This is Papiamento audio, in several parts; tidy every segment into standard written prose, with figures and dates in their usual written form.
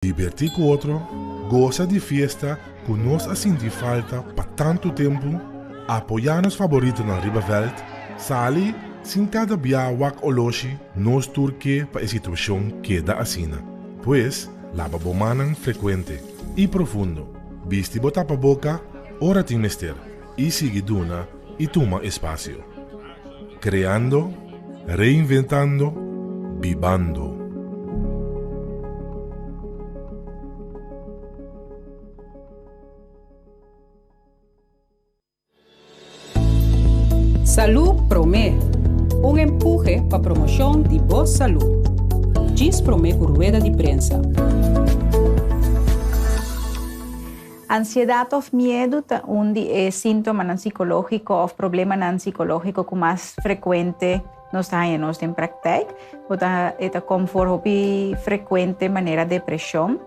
Dibertí ku otro, gosa di fiesta ku nos a sinti falta pa tantu tempu, apoyá nos faboritonan riba vèlt, sali sin kada bia wak oloshi, nos tur ke pa e situashon keda asina. Pues, laba bo mannan frekuente i profundo, bisti bo tapaboka ora tin mester i sigui duna i tuma espasio. Kreando, reinventando, bibando. Salú Promé, un empuhe pa promoshon di bo salú. Djis promé ku rueda di prensa. Ansiedat òf miedu ta un di e síntomanan sikológiko òf problemanan sikológiko ku mas frekuente nos ta haña nos den praktijk. Bo ta e ta kom for hopi frekuente manera depreshon.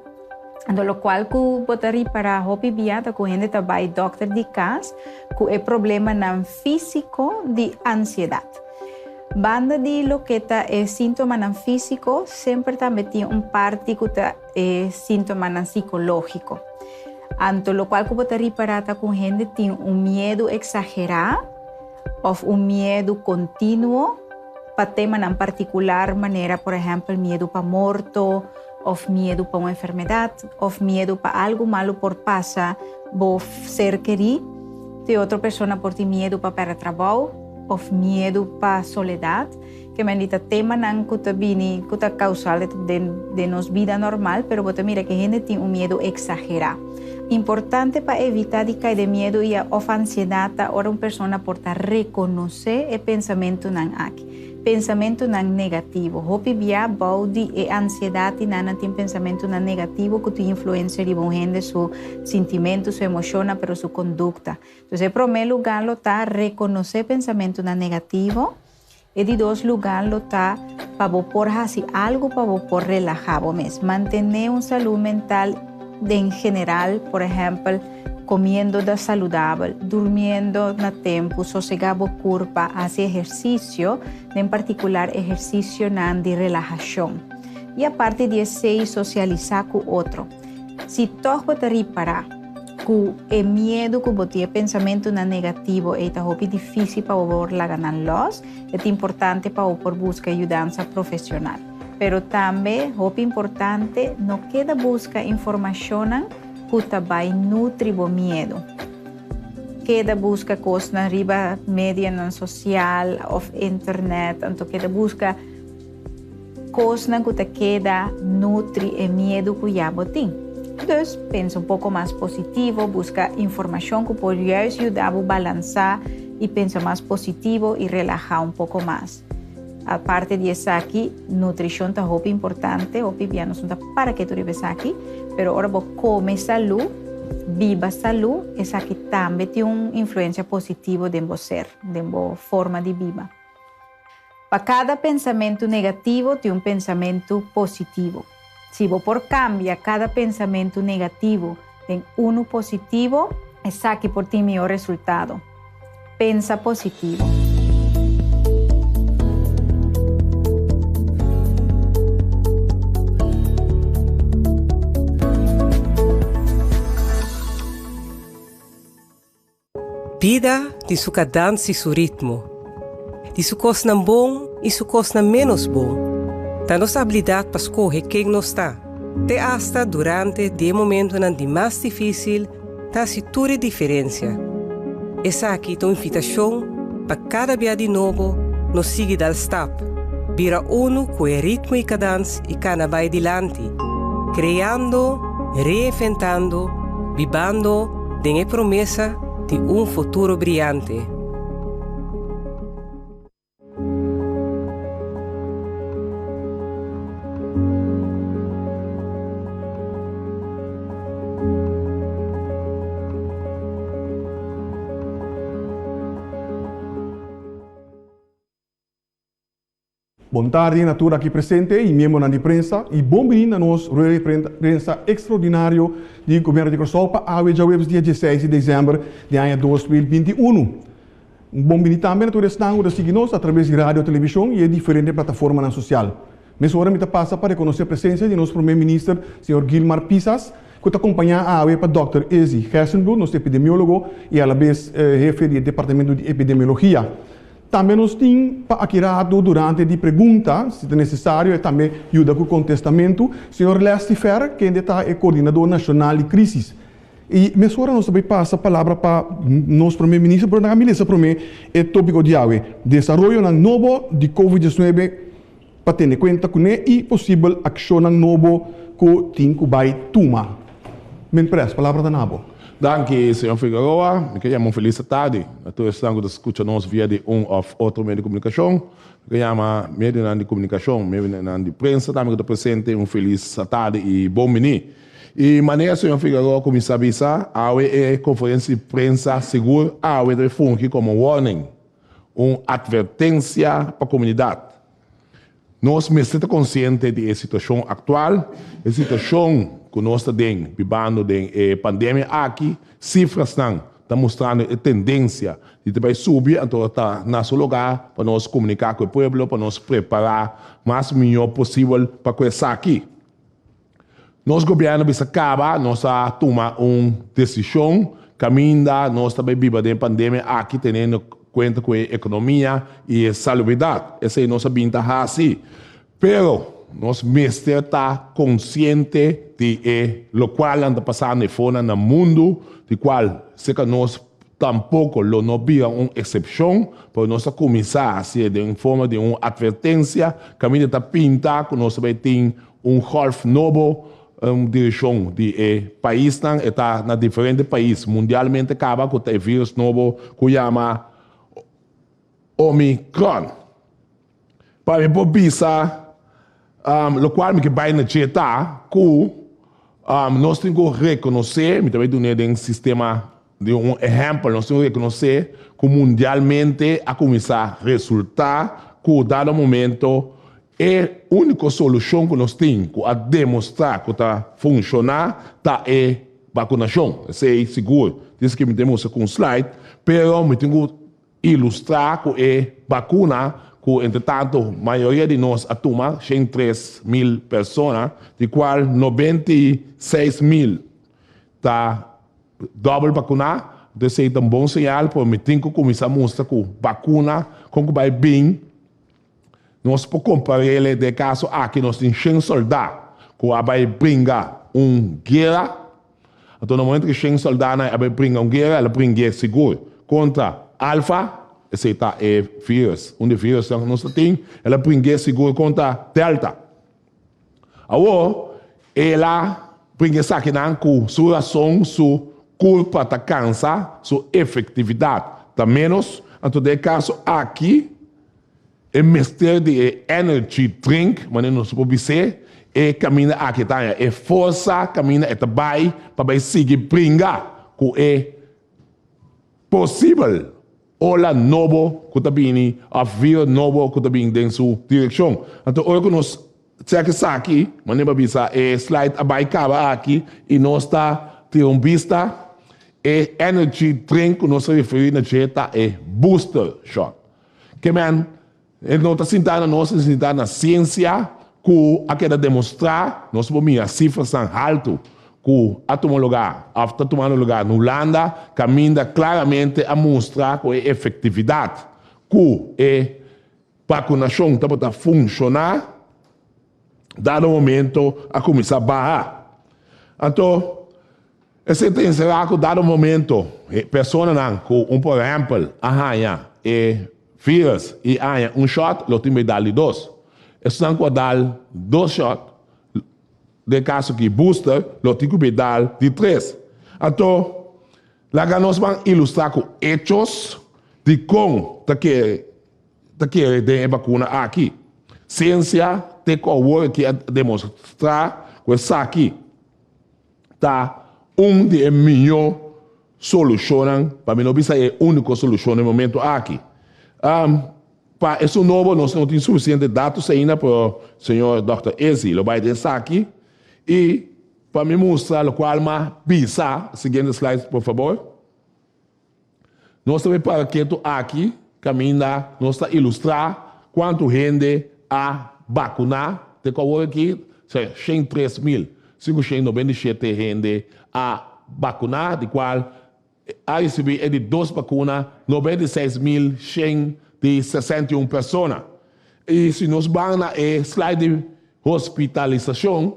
Anto lokual ku bo ta ripará hopi bia ta ku hende ta bai dòkter di kas ku e problemanan físiko di ansiedat. Banda di loke ta e síntomanan físiko semper tambe tin un parti ku ta e síntomanan sikológiko. Anto lokual ku bo ta ripará ta ku hende tin un miedu eksagerá òf un miedu kontinuo pa temanan partikular manera por ehèmpel miedu pa morto òf miedu pa un enfermedat òf miedu pa algu malu por pasa bo ser kerí. Tin otro persona por tin miedu pa pèrdè trabou òf miedu pa soledat. Ke men di ta temanan ku ta bini, ku ta kausal den den nos bida normal, pero bo ta mira ke hende tin un miedu eksagerá. Importante pa evitá di kai den miedu i òf ansiedat ta ora un persona por ta rekonosé e pensamentunan aki, pensamentunan negativo. Hopi bia bou di e ansiedat i nan nan tin pensamentunan negativo ku tin influensia riba un hende su sintimentu, su emoshonnan, pero su kondukta. Entonces e promé lugá lo ta rekonosé pensamentunan negativo. E di dos lugá lo ta pa bo por hasi algu pa bo por relahá bo mes. Mantené un salú mental den general, por ehèmpel, komiendo da saludabel, durmiendo na tempu, sosegá bo kurpa, hasi ehersisio, den partikular ehersisionan di relahashon. I aparte di esei sosialisá ku otro. Si tòg bo ta ripará ku e miedu ku bo tin, e pensamentunan negativo ei ta hopi difísil pa bo por laga nan lòs, e ta importante pa bo por buska yudansa profesional. Pero tambe hopi importante, no keda buska informashonnan ku ta bai nutri bo miedu. Keda buska kosnan riba medianan sosial òf internet, anto keda buska. Kosnan ku ta keda nutri e miedu ku ya bo tin. Dus, pensa un poko mas positivo, buska informashon ku por juist yuda bo balansá i pensa mas positivo i relahá un poko mas. Aparte di esaki, nutrishon ta hopi importante, hopi bia nos no ta para ketu riba esaki, pero ora bo kome salú, biba salú, esaki tambe tin un influensia positivo den bo ser, den bo forma di biba. Pa kada pensamentu negativo tin un pensamentu positivo. Si bo por kambia kada pensamentu negativo den unu positivo, esaki por tin mihó resultado. Pensa positivo. Bida tin su kadans i su ritmo, di su kosnan bon i su kosnan ménos bon. Ta nos abilidat pa skohe ken nos ta, te asta durante di e momentonan di mas difísil ta hasi tur e diferensia. Esaki ta un invitashon pa kada bia di nobo nos sigui dal stap, bira unu ku e ritmo i kadans i kana bai dilanti, kreando, reinventando, bibando, Den e promesa di un futuro briante. Bon tardi na tur aki presente y miembronan di prensa y bon bini na nos rueda di prensa extraordinario di Gobierno di Kòrsou pa awe djaweps dia dieseis di december di aña 2021. Un bon bini tambe na tur esnan ku ta sigui nos atraves di radio, television y e diferente plataformanan social. Mesora mi ta pasa pa rekonosé presensia di nos Promé Minister, señor Gilmar Pisas, ku ta kompañá awe pa dòkter Izzy Gerstenbluth, nos epidemiólogo i alabes hefe di e Departamento di Epidemiologia. Tambe nos tin pa aki ratu durante di pregunta, si ta nesesario, e tambe yuda ku kontestamentu, señor Leslie Fer, kende ta e Koordinador Nashonal di Krísis. I mesora nos ta bai pasa palabra pa nos Prome Minister, pero nan a mi lesa prome e topiko di awe, Desaroyonan nobo di Covid diesnuebe pa tene kuenta kuné i posibel akshonnan nobo ku tin ku bai tuma. Men Pres, palabra ta na bo. Danki, señor Figueroa. Mi ke yama un felis tardi na tur esnan ku ta skucha nos via di un òf otro medio di komunikashon. Mi ke yama medionan di komunikashon, medionan di prensa tambe ku ta presente un felis tardi i bon bini. I manera señor Figueroa kuminsá bisa, awe e konferensia di prensa sigur awe ta fungi komo warning, un atvertensia pa komunidat. Nos mester ta konsiente di e situashon aktual, e situashon ku nos ta den bibando den e pandemia aki, sifrasnan ta mustrando e tendensia di ta bai subi, anto ta na su lugá pa nos komuniká ku e pueblo, pa nos prepará mas mihó posibel pa ku esaki. Nos gobièrnu bisa kaba, nos a tuma un desishon kaminda nos ta bai biba den e pandemia aki teniendo kuenta ku e ekonomia i e salubridat. Esei nos a bin ta hasi. Pero nos mester ta konsiente di e lokualnan ta pasando efonan na mundu, di kual serka nos tampoko lo no bira un eksepshon, pero nos a kuminsá hasié den forma di un atvertensia kaminda ta pinta ku nos ta bai tin Un golf nobo un direccion di e paisnan e ta na diferente pais mundialmente caba cu ta e virus nobo cu yama Omicron. Pa mi por bisa locual mi ke bay na dje ta cu nos tin cu reconoce, mi ta bay dune den sistema di un ehempel, nos tin cu reconoce cu mundialmente a cuminsa resulta cu dado momento E úniko solushon ku nos tin ku a demostrá ku ta funshoná ta e bakunashon. Esei sigur. Dies ke mi tin mustra ku un slide, pero mi tin ku ilustrá ku e bakuna ku entretantu mayoria di nos a tuma, 103 mil persona, di kual 96 mil ta dòbel bakuná. Entonces esei ta un bon señal, pero mi tin ku kuminsá mustra ku bakuna kon ku bai bin. Nos por kompar'é den e kaso aki nos tin 100 sòldá ku a bai bringa un guera. Anto na momento ku 100 sòldánan a bai bringa un guera, el a bring'é sigur kontra Alfa, esei ta e vírus, un di e vírusnan ku nos ta tin, el a bring'é sigur kontra Delta. Awor, el a bringa esakinan ku su rason, su kurpa ta kansa, su efektividat ta ménos. Anto den e kaso aki, e mester di e energy drink, manera nos por bis'é, e kaminda aki e ta haña e forsa kaminda e ta bai pa bai sigui bringa ku e posibel ola nobo ku ta bini òf vírus nobo ku ta bini den su direkshon. Anto ora ku nos chèk esaki, manera bo a bisa e slide a bai kaba aki i nos ta tira un bista, e energy drink ku nos ta referí na dje ta e booster shot. Ke men, e no ta sintá na nos, e ta sintá na siensia ku a keda demostrá, nos por mira sifrasnan haltu ku a tuma lugá òf ta tumando lugá na Hulanda, kaminda klaramente a mustra ku e efektividat ku e bakunashon tabata funshoná, dado momento a kuminsá baha. Anto, esei ta enserá ku dado momento personanan ku un por ehèmpel a haña e vírus i a haña un shòt lo tin bai dal di dos. Esnan ku a dal dos shòt, den kaso ki booster, lo tin ku bai dal di tres. Anto, laga nos ban ilustrá ku echos dikon ta kere ta kere den e bakuna aki. Siensia te ku awor aki a demostrá ku esaki ta un di e mihó solushonnan, pa mi no bisa e úniko solushon na e momento aki. Pa esun nobo nos no tin sufisiente datos ainda, pero señor dòkter Izzy lo bai den esaki i pa mi mustra lokual m'a bisa, siguiente slide por fabor. Nos ta bay para ketu aki caminda nos ta ilustra cuanto hende a. vakuná te ku awor aki, 103.597 hende a vakuná, di kual a risibí e di dos vakuna 96.161 persona. I si nos ban na e slide di hospitalisashon,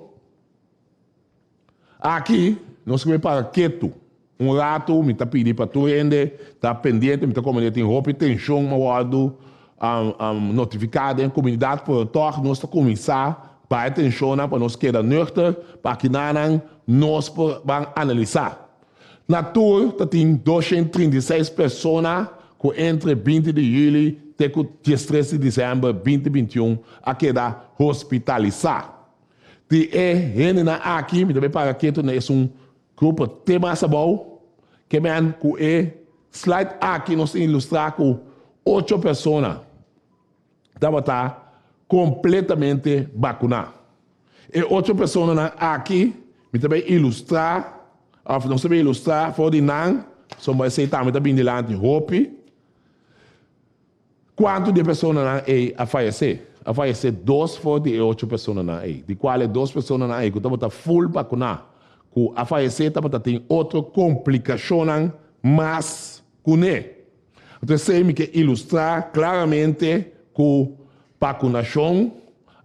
aki nos ke para ketu un ratu. Mi ta pidi pa tur hende ta pendiente, mi ta komprendé tin hopi tenshon a wòrdu notifiká den komunidat, pero tòg nos ta kuminsá baha e tenshonnan pa nos keda nuchter pa akinanan nos por ban analisá. Na tur ta tin 236 persona ku entre 20 di yüli te ku 13 di desèmber 2021 a keda hospitalisá. Di e hendenan aki, mi ta bai para ketu na esun grupo te mas abou, ke men ku e slide aki nos ta ilustrá ku ocho persona tabata kompletamente bakuná. E ocho personanan aki mi ta bai ilustrá òf nos ta bai ilustrá for di nan, sombra esei tambe ta bini dilanti hopi. Kuantu di e personanan ei a fayesé? A fayesé dos for di e ocho personanan ei, di kual e dos personanan ei ku tabata ful bakuná ku a fayesé tabata tin otro komplikashonnan mas kuné. Anto esei mi ke ilustrá klaramente ku bakunashon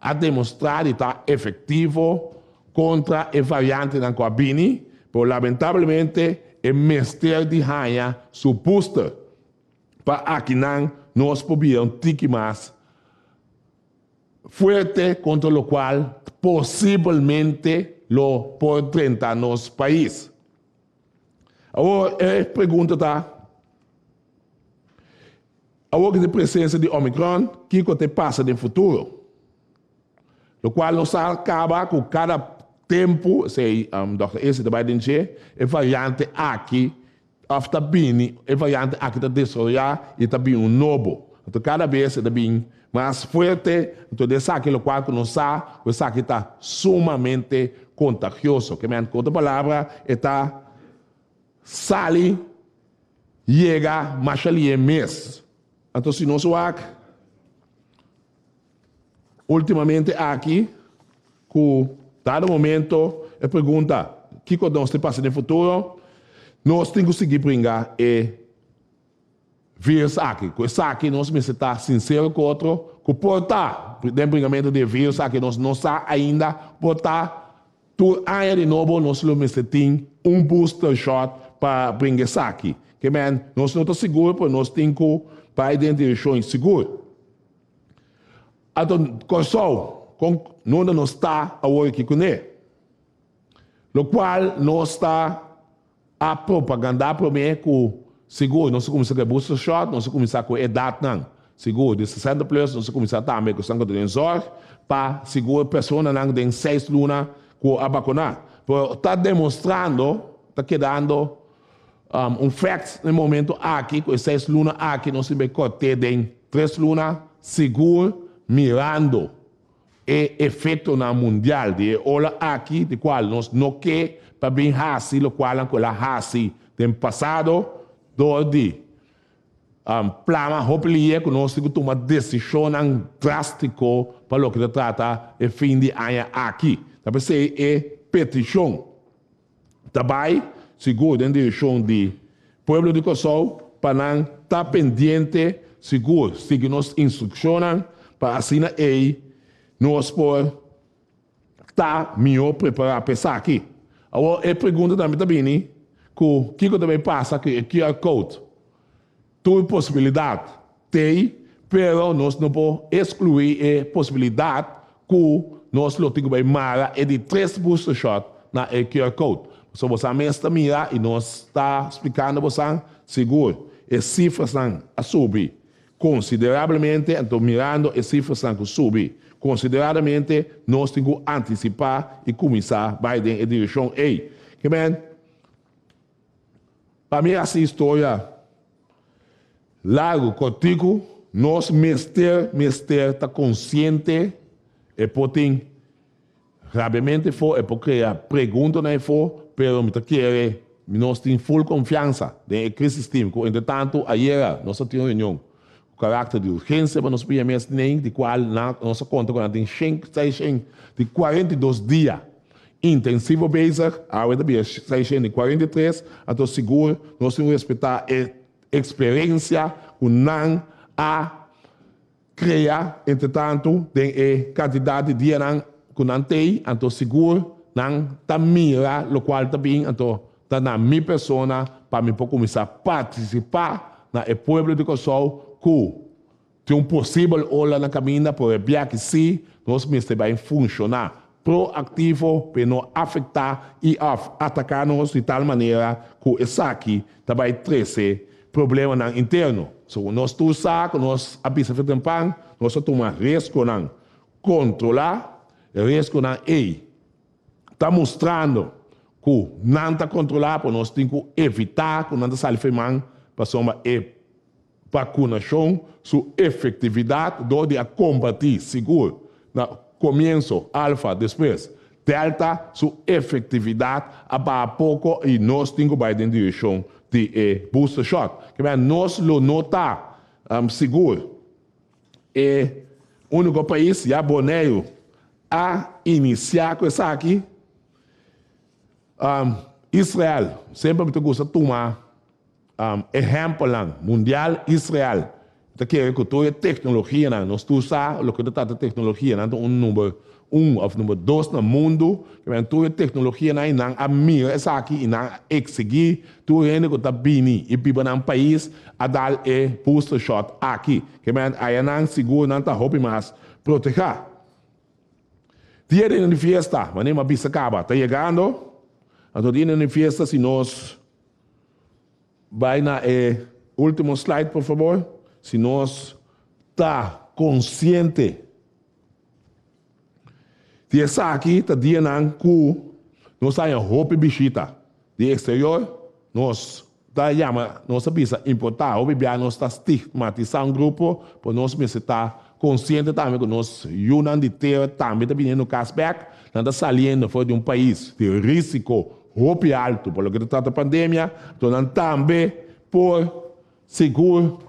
a demostrá di ta efektivo kontra e variantenan ku a bini, pero lamentablemente e mester di haña su booster pa akinan nos por bira un tiki mas fuerte kontra lokual posibelmente lo por drenta nos pais. Awor e pregunta ta, awor ku tin presensia di Omicron, kiko ta pasa den futuro? Lokual nos sa kaba ku kada tempu, esei Dòkter Ese ta bai den dje, e variante aki òf ta bini, e variante aki ta desaroyá i ta bini un nobo. Anto kada bes e ta bin mas fuerte, anto di esaki lokual ku nos sa ku esaki ta sumamente kontagioso. Ke men ku otro palabra e ta sali yega masha lihe mes. Anto si nos wak ultimamente aki ku dado momento e pregunta kiko nos tin pasa den futuro, nos tin ku sigui bringa e virus aki. Ku esaki nos mester ta sinsero ku otro, ku por ta den bringamentu di e virus aki nos no sa ainda, por ta tur aña di nobo nos lo mester tin un booster shot pa bringa esaki. Ke men nos no ta sigur pero nos tin ku bai den direkshon sigur. Anto Kòrsou, kon nunda nos ta awor aki kuné? Lokual nos ta a propagandá promé ku sigur nos a kuminsá ku e booster shot, nos a kuminsá ku e edatnan sigur di 60 plus, nos a kuminsá tambe ku esnan ku ta den zòrg pa sigur personanan den seis luna ku a bakuná. Pero ta demostrando, ta kedando un fact na e momento aki ku e seis luna aki nos tin bai kòrt'é den tres luna sigur mirando e efectonan mundial di e ola aki, di cual nos no ke pa bin haci locualnan cu el a haci den pasado door di plama hopi liye cu nos tin cu tuma decisionnan drastico pa loke ta trata e fin di aña aki. Ta p'esey e peticion ta bai sigur den direccion di pueblo di Kòrsou pa nan ta pendiente sigur sigui nos instrukshonnan pa asina ei nos por ta mihó prepará pa esaki. Awor e pregunta tambe ta bini ku kiko ta bai pasa ku e QR code. Tur posibilidat t'ei, pero nos no por eskluí e posibilidat ku nos lo tin ku bai mara e di tres booster shot na e QR code. Pasobra bosan mes ta mira i nos ta splikando bosan sigur e sifrasnan a subi konsiderablemente, anto mirando e sifrasnan ku subi konsideradamente nos tin ku antisipá i kuminsá bai den e direkshon ei. Ke men? Pa mi hasi historia largu kortiku, nos mester mester ta konsiente e por tin rabiamente efo, e por krea preguntanan efo, pero mi ta kere nos tin ful konfiansa den e crisis team ku entretantu ayera nos a tin un reunion. karakter di urgensia pa nos pia mes nen, di kual nan nos a konta ku nan tin shen 642 dia intensivo bezig, awe ta bira 643, anto sigur nos tin ku respetá e eksperensia ku nan a krea entretantu den e kantidat di dianan ku nan tei, anto sigur nan ta mira lokual ta bin, anto ta na mi persona pa mi por kuminsá partisipá na e pueblo di Kòrsou ku tin un posibel ola na kaminda, por e biaha si nos mester bai funshoná proaktivo pa e no afektá i òf ataká nos di tal manera ku esaki ta bai trese problemanan interno. Segun nos tur sa ku nos a bisa fe tempan, nos a tuma riesgonan kontrolá, e riesgonan ei ta mustrando ku nan ta kontrolá, pero nos tin ku evitá ku nan ta sali fe man pasobra e vakunashon su efektividat dor di a kombatí sigur na komienso alfa despues delta su efektividat a baha poko i nos tin ku bai den direkshon di e booster shot. Ke manera nos lo no ta sigur e úniko pais ya Boneiru a inisiá ku esaki. Israel semper mi ta gusta tuma Ehèmpelnan mundial Israel ta kere ku tur e teknologianan, nos tur sa loke ta trata teknologia, nan ta un number un òf number dos na mundu, kimen tur e teknologianan i nan a mira esaki i nan a eksigí tur hende ku ta bini i biba nan pais a dal e booster shot aki, kimen ayanan sigur nan ta hopi mas protehá. Dia di fiesta, manera mi a bisa kaba, ta yegando, anto dia di fiesta si nos. Bai na e ultimo slide por fabor. Si nos ta konsiente di esaki ta dianan ku nos ta haña hopi bishita di eksterior, nos ta yama, nos ta bisa importá, hopi bia nos ta stigmatisá un grupo, pero nos mester ta konsiente tambe ku nos yunan di tera tambe ta biniendo kas bèk, nan ta saliendo for di un pais di risiko hopi altu pa loke ta trata pandemia, anto nan tambe por sigur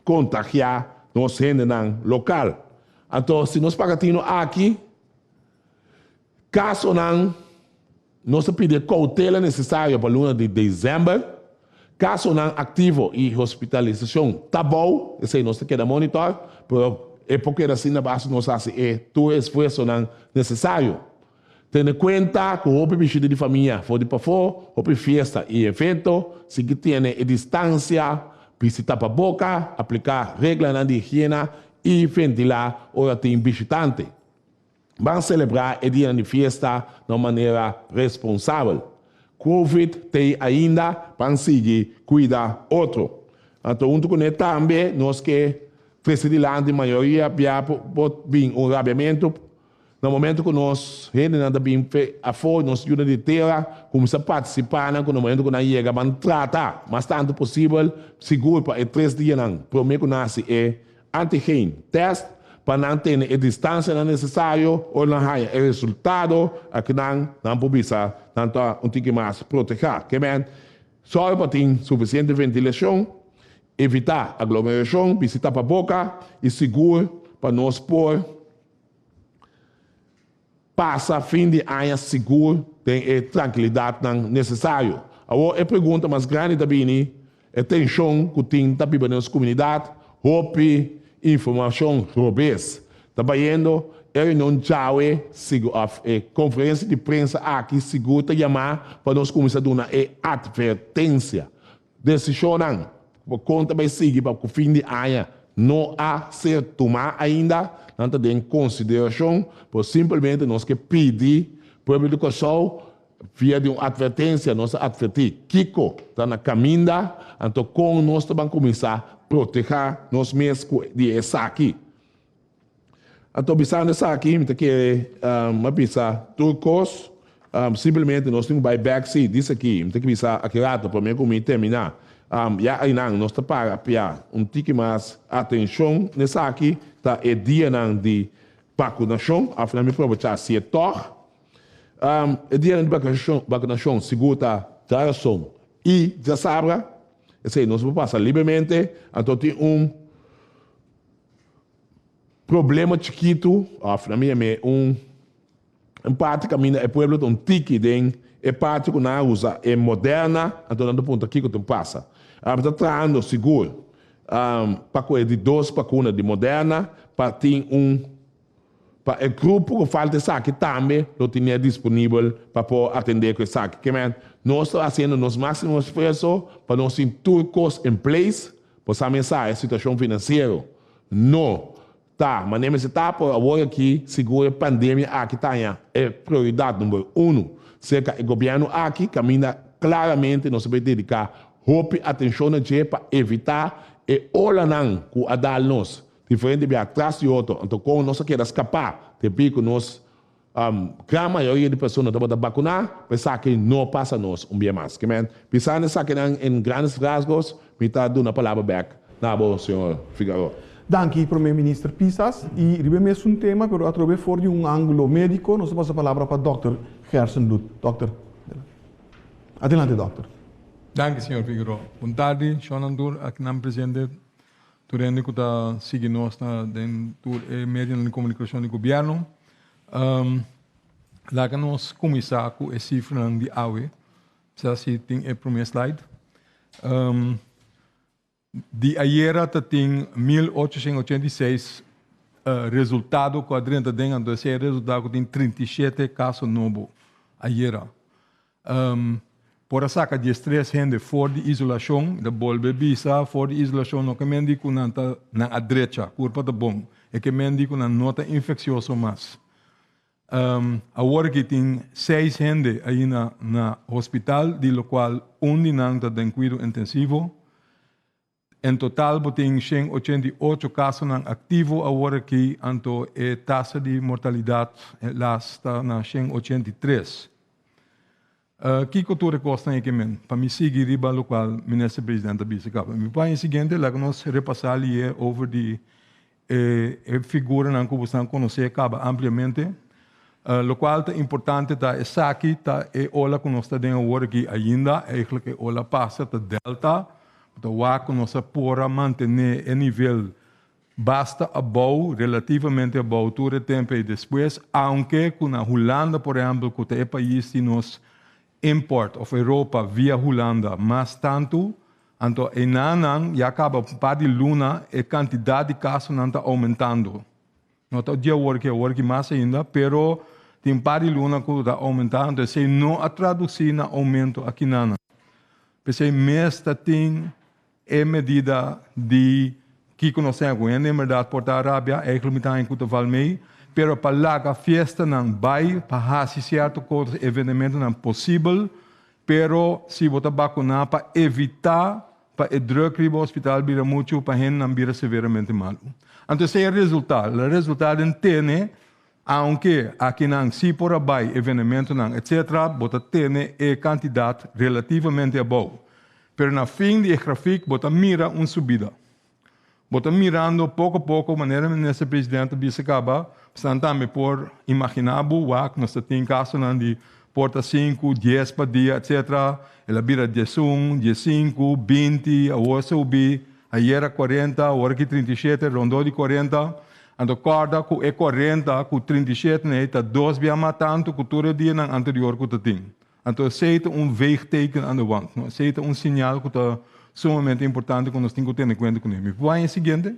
kontagiá nos hendenan lokal. Anto si nos paga tino aki, kasonan nos ta pidi e koutela nesesario pa luna di desèmber, kasonan aktivo i hospitalisashon ta bou, esei nos ta keda monitor, pero e por keda asina basta nos hasi e tur esfuersonan nesesario. Tene kuenta ku hopi bishita di famia for di pafó, hopi fiesta i evento, sigui tene e distansia, bisti tapaboka, apliká reglanan di higiena i ventilá ora tin bishitante. Ban selebrá e dianan di fiesta na un manera responsabel. Covid t'ei ainda, ban sigui kuida otro. Anto huntu kuné tambe nos ke trese dilanti mayoria bia por bin un rabiamentu. Na momento ku nos hendenan ta bin fe afó, nos yunan di tera kuminsá partisipá nan ku na momento ku nan yega ban trata mas tantu posibel sigur pa e tres dianan promé ku nan hasi e antigen test pa nan tene e distansianan nesesario ora nan haña e resultado akinan nan por bisa nan ta un tiki mas protehá. Ke men sòru pa tin sufisiente ventilashon, evitá aglomerashon, bisti tapaboka i sigur pa nos por. Pasa fin di aña sigur den e trankilidatnan nesesario. Awor e pregunta mas grandi ta bini, e tenshon ku tin ta biba den nos komunidat, hopi informashon robes ta bayendo, e reunion djawe sigur òf e konferensia di prensa aki sigur ta yamá pa nos kuminsá duna e atvertensia. Desishonnan ku kon ta bai sigui pa ku fin di aña no a ser tumá ainda, nan ta den konsiderashon, pero simpelmente nos ke pidi pueblo di Kòrsou via di un atvertensia, nos a atvertí kiko ta na kaminda, anto kon nos ta ban kuminsá protehá nos mes ku di esaki. Anto bisando esaki mi ta kere mi a bisa tur kos, simplemente nos tin ku bai bek si dis aki mi ta ke bisa aki rato prome ku mi termina ya einan nos ta para pia un tiki mas atenshon n'esaki ta e dianan di bakunashon af nan mi probecha si e tog e dianan di bakunashon sigur ta djarason i djasabra esei nos por pasa libremente anto tin un. problema chikitu, òf na mi yam'é un un parti kaminda e pueblo ta un tiki den e parti ku nan a usa e Moderna, anto nan ta puntra kiko tin pasa. Mi ta trahando sigur pa ku e di dos bakuna di Moderna pa tin un pa e grupo ku falta esaki tambe lo tine disponibel pa por atende ku esaki. Ke men, nos ta hasiendo nos máksimo esfuerso pa nos tin tur kos in place, por sa mi sa e situashon finansiero no ta manera mester ta, por awor aki sigur e pandemia aki ta haña e prioridat number uno serka e gobièrnu aki, kaminda klaramente nos ta bay dediká hopi atenshon na dje pa evitá e olanan ku a dal nos diferente bia tras di otro, anto kon nos a keda skapá debí ku nos gran mayoria di persona tabata bakuná, pa esaki no pasa nos un bia mas. Ke men, pisando esakinan en grandes rasgos, mi ta duna palabra bèk na bo, señor Figueroa. Danki, Prome Minister Pisas. I riba e mesun tema, pero atrobe for di un ángulo médiko, nos ta pasa palabra pa dòkter Gerson Bloed. Dòkter, adelante dòkter. Danki, señor Figueroa. Bon tardi, shonnan tur akinan presente. Tur hende ku ta sigui nos na den tur e medionan di komunikashon di gobièrnu. Laga nos kuminsá ku e sifranan di awe. Sa si tin e promé slide. Di ayera ta tin 1886 resultado ku a drenta den, anto esei e resultado ku tin 37 kaso nobo ayera. Por a saka diestres hende for di isolashon, mi ta bolbe bisa for di isolashon no ke men di ku nan ta nan a drecha, kurpa ta bon, e ke men di ku nan no ta infeksioso mas. Awor aki tin seis hende ainda na hospital di lokual un di nan ta den kuido intensivo. En total bo tin 188 kasonan aktivo awor aki, anto e tasa di mortalidat helaas ta na 183. Kiko tur e kosnan ei ke men? Pa mi sigui riba lokual Minister President a bisa kaba. Mi paña siguiente laga nos repasá lié over di e figuranan ku boso konosé kaba ampliamente. Lokual ta importante ta esaki ta e ola ku nos ta den awor aki ainda, eigenlijk e ola pasa ta delta, ta wak ku nos a por a mantené e nivel basta abou, relativamente abou tur e tempu ei despues, aunke ku na Hulanda por ehèmpel ku ta e pais di nos import of Europa via Hulanda mas tantu, anto enanan ya kaba un par di luna e kantidat di kasonan ta oumentando. No ta di awor ki awor ki mas ainda, pero tin un par di luna ku ta oumentá, anto esei no a tradusí na oumento akinanan. P'esei mes ta tin e medida di kiko nos tin ku hende en bèrdat por ta rabia, eigentlik mi ta haña ku ta val mei, pero pa laga fiestanan bai, pa hasi sierto kos, evenementonan posibel, pero si bo ta bakuná pa evitá pa e druk riba hospital bira muchu pa hendenan bira severamente malu. Anto esei a resultá, el a resultá den tene, aunke akinan si por a bai evenementonan etcetera, bo ta tene e kantidat relativamente abou. Pero na fin di e grafik bo ta mira un subida. Bo ta mirando poko poko manera Minister President a bisa kaba, esnan tambe por imaginá bo wak nos ta tin kasonan di por ta sinku, dies pa dia etcetera, el a bira 11, 15, 20, awor a subi, ayera 40, awor aki 37, rondó di 40. Anto kòrda ku e 40 ku 37 ei ta dos bia mas tantu ku tur e dianan anterior ku ta tin. Anto esei ta un veegteken aan de wand, no? Esei ta un señal ku ta sumamente importante ku nos tin ku tene kuenta kuné. Mi por bai e siguiente?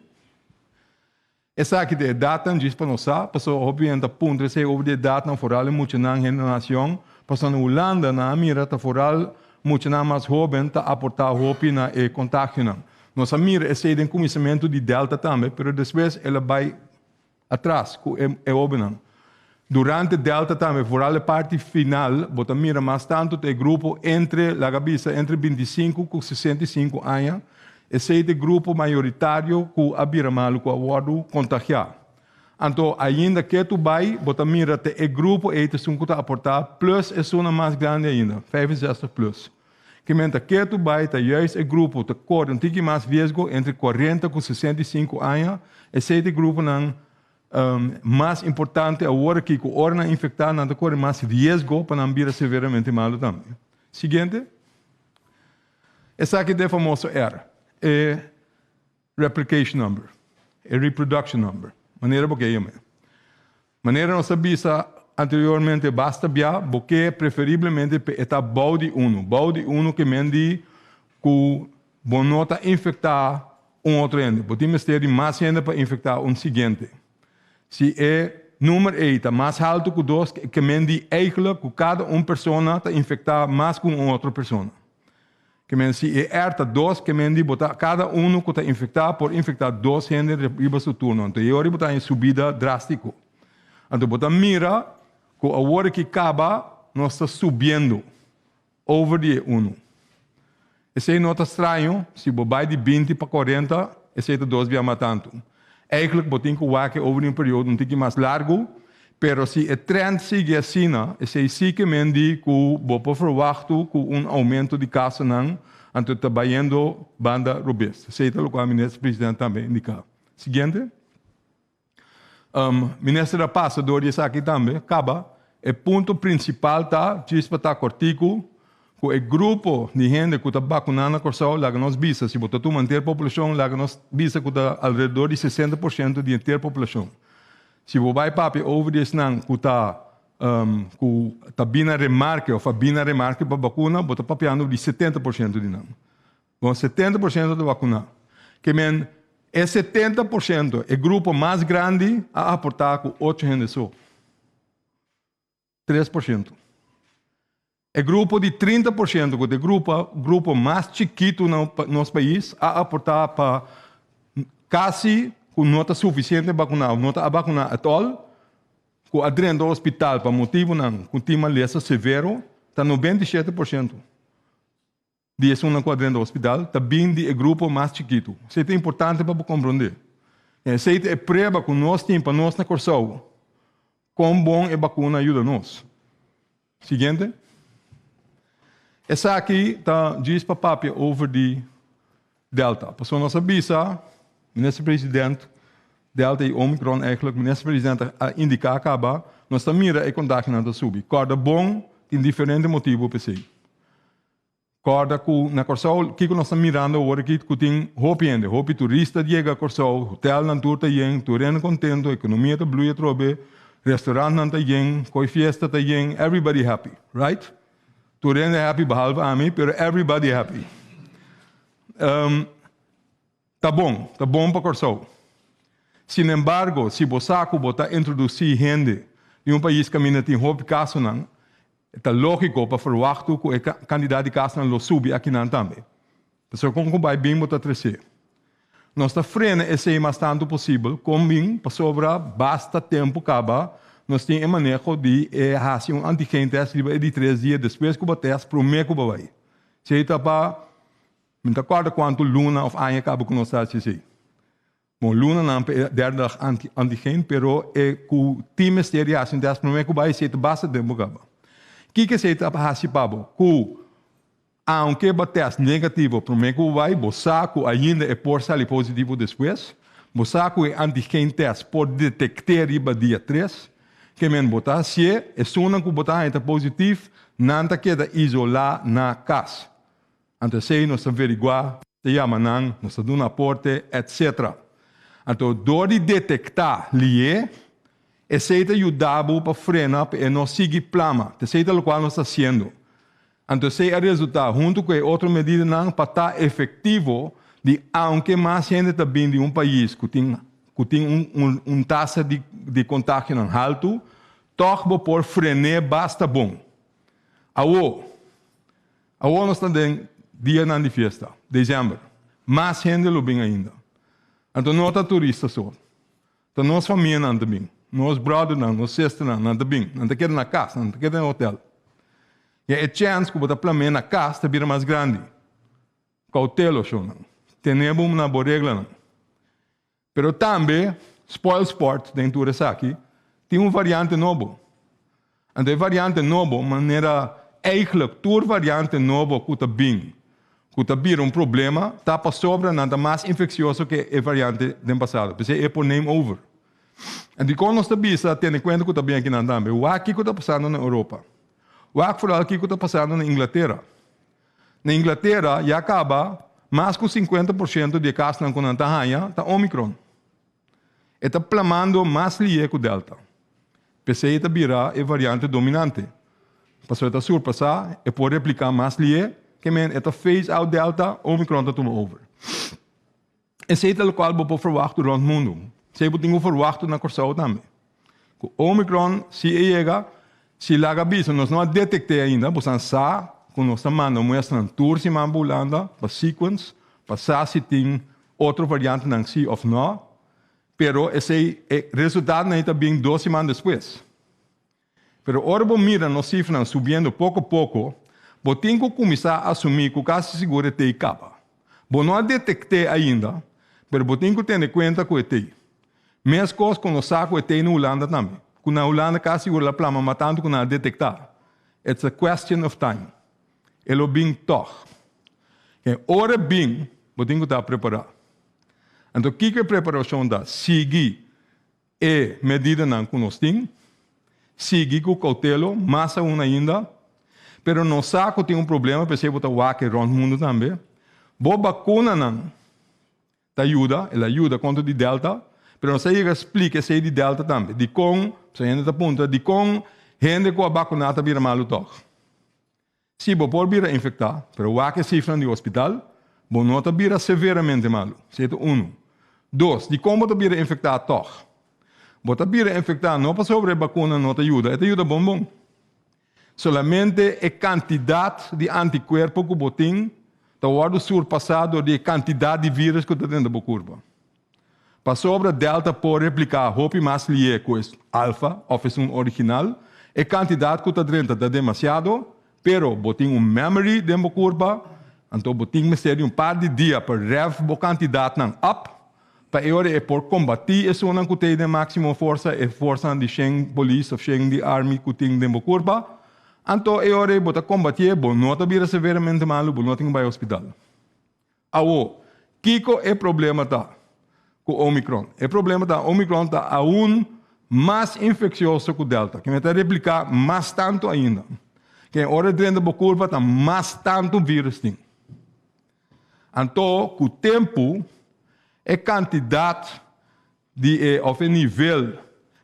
Esaki ta e edatnan djis pa nos sa, pasobra hopi hende ta puntra esei over di edatnan, foral e muchanan hende na nacion, pasobra na Hulanda nan a mira ta foral muchanan mas hoben ta aportá hopi na e kontagionan. Nos a mira esei den kuminsamentu di Delta tambe, pero despues el a bai atras ku e hobennan. Durante Delta tambe, foral e parti final, bo ta mira mas tantu ta e grupo entre, laga bisa, entre 25 ku 65 aña. Esei ta e grupo mayoritario ku a bira malu, ku a wòrdu kontagiá. Anto, ainda ketu bai, bo ta mira ta e grupo ei ta esun ku ta aportá, plus esunnan mas grandi ainda, 65 plus. Ke men ta ketu bai ta juist e grupo ta kore un tiki mas riesgo entre 40 ku 65 aña. Esei ta e gruponan mas importante awor aki ku ora nan infektá nan ta kore mas riesgo pa nan bira severamente malu tambe. Siguiente. Esaki ta e famoso R, e replication number, e reproduction number. Manera bo ke yam'é. Manera nos a bisa anteriormente basta bia, bo ke preferiblemente pa e ta bou di unu. Bou di unu ke men di ku bo no ta infektá un otro hende. Bo tin mester di mas hende pa infektá un siguiente. Si e numer ei ta mas haltu ku dos, ke men di eigelijk ku kada un persona ta infektá mas ku un otro persona. Ke men si e R ta dos, ke men di bo ta kada unu ku ta infektá por infektá dos hende riba su turno. Anto e ora bo ta haña subida drástiko. Anto bo ta mira ku awor aki kaba nos ta subiendo over di e unu. Esei no ta straño, si bo bai di 20 pa 40, esei ta dos bia mas tantu. Eigenlijk bo tin ku wak e over di un periodo un tiki mas largu, pero si e trend sigui asina, esei sí ke men di ku bo por verwachtu ku un oumento di kasonan anto ta bayendo banda robes. Esei ta lokual Minister President tambe indiká. Siguiente. Minister a pasa dor di esaki tambe. Kaba, e punto prinsipal ta, djis pa ta kòrtiku, ku e grupo di hende ku ta bakuná na Kòrsou, laga nos bisa, si bo ta tuma henter populashon, laga nos bisa ku ta alrededor di 60% di henter populashon. Si bo bai papia over di esnan ku ta ku ta bini na remarke òf a bini na remarke pa bakuna, bo ta papiando di 70% di nan. Bon, 70% ta bakuná. Ke men, e 70%, e grupo mas grandi, a aportá ku ocho hende so. 3%. E grupo di 30%, ku ta e grupo, grupo mas chikitu na nos pais, a aportá pa kasi ku no ta sufisiente bakuná òf no ta a bakuná at all, ku a drenta hospital pa motibunan ku tin malesa severo, ta 97% di esunnan ku a drenta hospital ta bin di e grupo mas chikitu. Esei ta importante pa bo komprondé. Esei ta e prueba ku nos tin pa nos na Kòrsou kon bon e bakuna a yuda nos. Siguiente. Esaki ta djis pa papia over di Delta. Pasobra nos a bisa, Minister President, Delta y Omicron eigenlijk, Minister President a indica caba, nos ta mira e contagionan ta subi. Corda bon, tin diferente motibo p'esey. Kòrda ku na Kòrsou kiko nos ta mirando awor aki ku tin hopi hende, hopi turista yega Kòrsou, hotèlnan tur ta yen, tur hende kontentu, ekonomia ta blui atrobe, restorantnan ta yen, koi fiesta ta yen, everybody happy, right? Tur hende happy behalve ami, pero everybody happy. Ta bon, ta bon pa Kòrsou. Sinembargo, si bo sa ku bo ta introdusí hende di un pais kaminda tin hopi kasonan, ta lógiko pa ferwachtu ku e kantidat di kasonan lo subi akinan tambe. Pasobra kon ku bai bin bo ta tresé. Nos ta frena esei mas tantu posibel kon bin pasobra basta tempu kaba nos tin e maneho di e hasi un antigen tèst riba e di tres dia despues ku bo tèst promé ku bo bai. Esei ta pa Mi ta kòrda kuantu luna òf aña kaba ku nos ta hasi esei. Bon, lunanan pa e derde dag anti antigen, pero e ku tin mester di hasi un tèst promé ku bai esei ta basta tempu kaba. Kiko esei ta hasi pa bo? Ku aunke bo tèst negativo promé ku bo bai, bo sa ku ainda e por sali positivo despues. Bo sa ku e antigen tèst por detekt'é riba dia tres. Ke men bo ta hasié, esunnan ku bo ta haña ta positif, nan ta keda isolá na kas. Anto esei nos ta veriguá, ta yama nan, nos ta duna aporte, etc. Anto dor di detektá lié, esei ta yuda bo pa frena pa e no sigui plama. Ta esei ta lokual nos ta hasiendo. Anto esei a resultá huntu ku e otro medidanan pa ta efektivo di aunke mas hende ta bin di un pais ku tin ku tin un un un tasa di di kontagionan haltu, tòg bo por fren'é basta bon. Awo. Awor nos ta den dianan di fiesta, december. Mas hende lo bin ainda. Anto no ta turista so. Ta nos famianan ta bin. Nos brothernan, nos sisternan, nan ta bin. Nan ta keda na cas, nan ta keda den hotel. Ya e chance cu bo ta plamea na cas ta bira mas grandi. Cautelo, shownan. Tene bo na bo reglanan. Pero tambe, spoil sport den tur esaki, tin un variante nobo. Anto e variante nobo, manera eigenlijk tur variante nobo ku ta bin, ku ta bira un problema, ta pasobra nan ta mas infeksioso ke e variante den pasado. P'esei e por neem over. En dikon nos ta bisa tene kuenta ku ta bin akinan tambe? Wak kiko ta pasando na Europa. Wak foral kiko ta pasando na Inglatera. Na Inglatera ya kaba mas ku 50% di e kasnan ku nan ta haña ta Omicron. E ta plamando mas lié ku Delta. P'esei e ta bira e variante dominante. Pasobra e ta surpasá, e por repliká mas lié, ke men e ta phase out Delta, Omicron ta tuma over. Esei ta lokual bo por ferwachtu rònt mundu. Esei bo tin ku ferwachtu na Kòrsou tambe. Ku Omicron, si e yega, si laga bisa nos no a detekt'é ainda, bosan sa ku nos ta manda muestranan tur siman pa Hulanda pa sequence, pa sa si tin otro variantenan si òf nò, pero esei e resultadonan ei ta bin dos siman despues. Pero ora bo mira nos sifranan subiendo poko poko, bo tin ku kuminsá asumí ku kasi sigur e tei kaba. Bo no a detekt'é ainda, pero bo tin ku tene kuenta ku e tei. Meskos ku nos sa ku e tei na Hulanda tambe, ku na Hulanda kasi sigur el a plama mas tantu ku nan a detektá. It's a question of time. E lo bin tòg. E ora e bin, bo tin ku ta prepará. Anto kiko e preparashon ta? Sigui e medidanan ku nos tin, sigui ku koutelo, mas aun ainda, pero nos sa ku tin un problema, p'esei bo ta wak e rònt mundu tambe. Bo bakunanan ta yuda, el a yuda kontra di Delta, pero nos a yega splika esei di Delta tambe. Dikon, pasobra hende ta puntra, dikon hende ku a bakuná ta bira malu tòg? Sí, bo por bira infektá, pero wak e sifranan di hospital, bo no ta bira severamente malu. Esei ta unu. Dos, dikon bo ta bira infektá tòg? Bo ta bira infektá no pasobra e bakuna no ta yuda, e ta yuda bon bon. Solamente e kantidat di antikuerpo ku bo tin ta wòrdu surpasá dor di e kantidat di vírus ku ta drenta bo kurpa. Pasobra Delta por repliká hopi mas lié ku e Alfa òf esun original, e kantidat ku ta drenta ta demasiado, pero bo tin un memory den bo kurpa, anto bo tin mester di un par di dia pa rev bo kantidatnan up pa e ora e por kombatí esunnan ku t'ei den máksimo forsa, e forsanan di shen polis òf shen di army ku tin den bo kurpa, anto e ora ei bo ta kombatié, bo no ta bira severamente malu, bo no tin ku bai hospital. Awo, kiko e problema ta ku Omicron? E problema ta Omicron ta aun mas infeksioso ku Delta, ke ta repliká mas tantu ainda. Ke ora e drenta bo kurpa ta mas tantu virus tin. Anto ku tempu e kantidat di e òf e nivel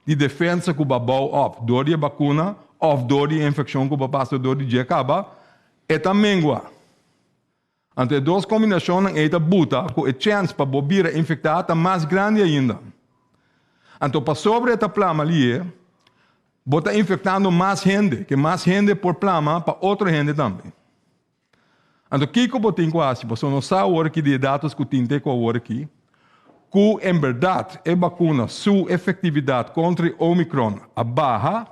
di defensa ku bo a bou òp dor di e bakuna òf dor di e infekshon ku bo a pasa dor di dje kaba, e ta mengua. Anto e dos kombinashonnan ei ta buta ku e chèns pa bo bira infektá ta mas grandi ainda. Anto pasobra e ta plama lié, bo ta infektando mas hende, ke mas hende por plama pa otro hende tambe. Anto kiko bo tin ku hasi? Pasobra nos sa awor aki di e datos ku tin te ku awor aki, ku en bèrdat e bakuna su efektividat kontra e Omicron a baha,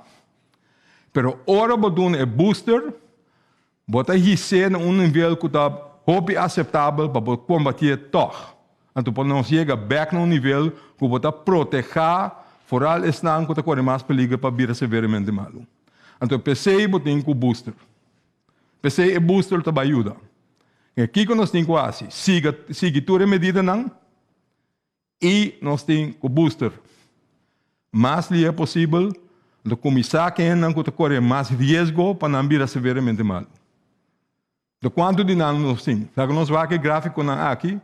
pero ora bo duna e booster, Bo ta his'é na un nivel ku ta hopi aseptabel pa bo kombatié tòg. Anto por nos yega bèk na un nivel ku bo ta protehá foral esnan ku ta kore mas peliger pa bira severamente malu. Anto p'esei bo tin ku booster. P'esei e booster ta bai yuda. Kiko nos tin ku hasi? Siga sigui tur e medidanan. I nos tin ku booster mas lihe posibel, lo kuminsá ku hendenan ku ta kore mas riesgo pa nan bira severamente malu. De kuantu di nan nos tin? Laga nos wak e grafikonan aki.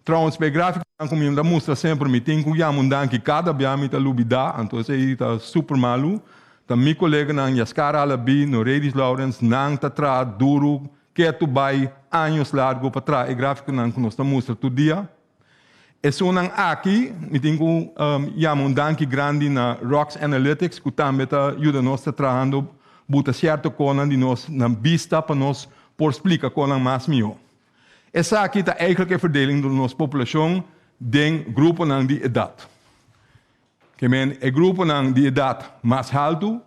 Trouwens, pa e grafikonan ku mi ta mustra semper mi tin ku yama un danki kada bia mi ta lubidá, anto esei ta super malu. Ta mi koleganan Yaskara Alabi, Noredis Lourens, nan ta traha duru ketu bai años largu pa traha e grafikonan ku nos ta mustra tur dia. Esunnan aki, mi tin ku yama un danki grandi na Rocks Analytics ku tambe ta yuda nos ta trahando buta sierto konan di nos na bista pa nos por splika konan mas mihó. Esaki ta eigenlijk e verdeling di nos populashon den gruponan di edat. Ke men e gruponan di edat mas haltu,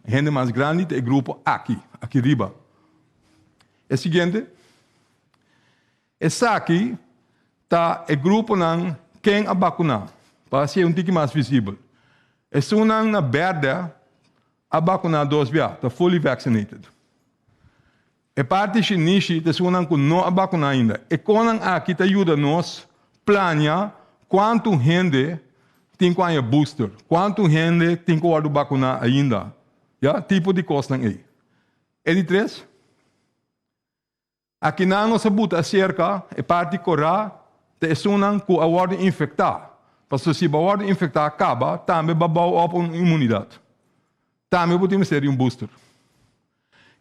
hende mas grandi ta e grupo aki, aki riba. E siguiente. Esaki ta e gruponan ken a bakuná, pa hasié un tiki mas visibel. Esunnan na bèrdè a bakuná dos bia, ta fully vaccinated. E parti shinishi ta esunnan ku no a bakuná ainda. E konan aki ta yuda nos plania kuantu hende tin ku haña booster, kuantu hende tin ku wòrdu bakuná ainda, ya, tipo di kosnan ei. E di tres. Akinan nos a buta aserka e parti korá ta esunnan ku a wòrdu infektá. Pasobra si bo a wòrdu infektá kaba, tambe bo a bou op un imunidat. Tambe bo tin mester di un booster.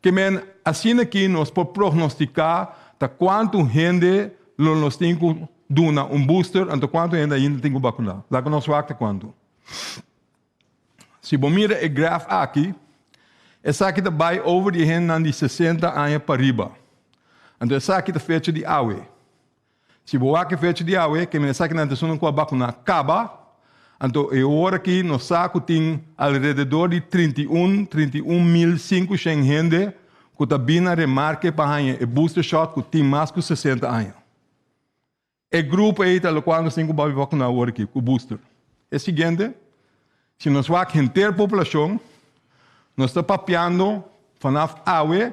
Ke men, asina aki nos por prognostiká ta kuantu hende lo nos tin ku duna un booster anto kuantu hende ainda tin ku bakuná. Laga nos wak ta kuantu. Si bo mira e graf aki, esaki ta bai over di e hendenan di 60 aña pariba. Anto esaki ta fecha di awe. Si bo wak e fecha di awe, ke men esakinan ta esunnan ku a bakuná kaba, anto e ora aki nos sa ku tin alrededor di 31, 31,500 hende ku ta bin na remarke pa haña e booster shot ku tin mas ku 60 aña. E grupo ei ta lokual nos tin ku bai bakuná awor aki ku booster. E siguiente, si nos wak henter populashon, nos ta papiando vanaf awe.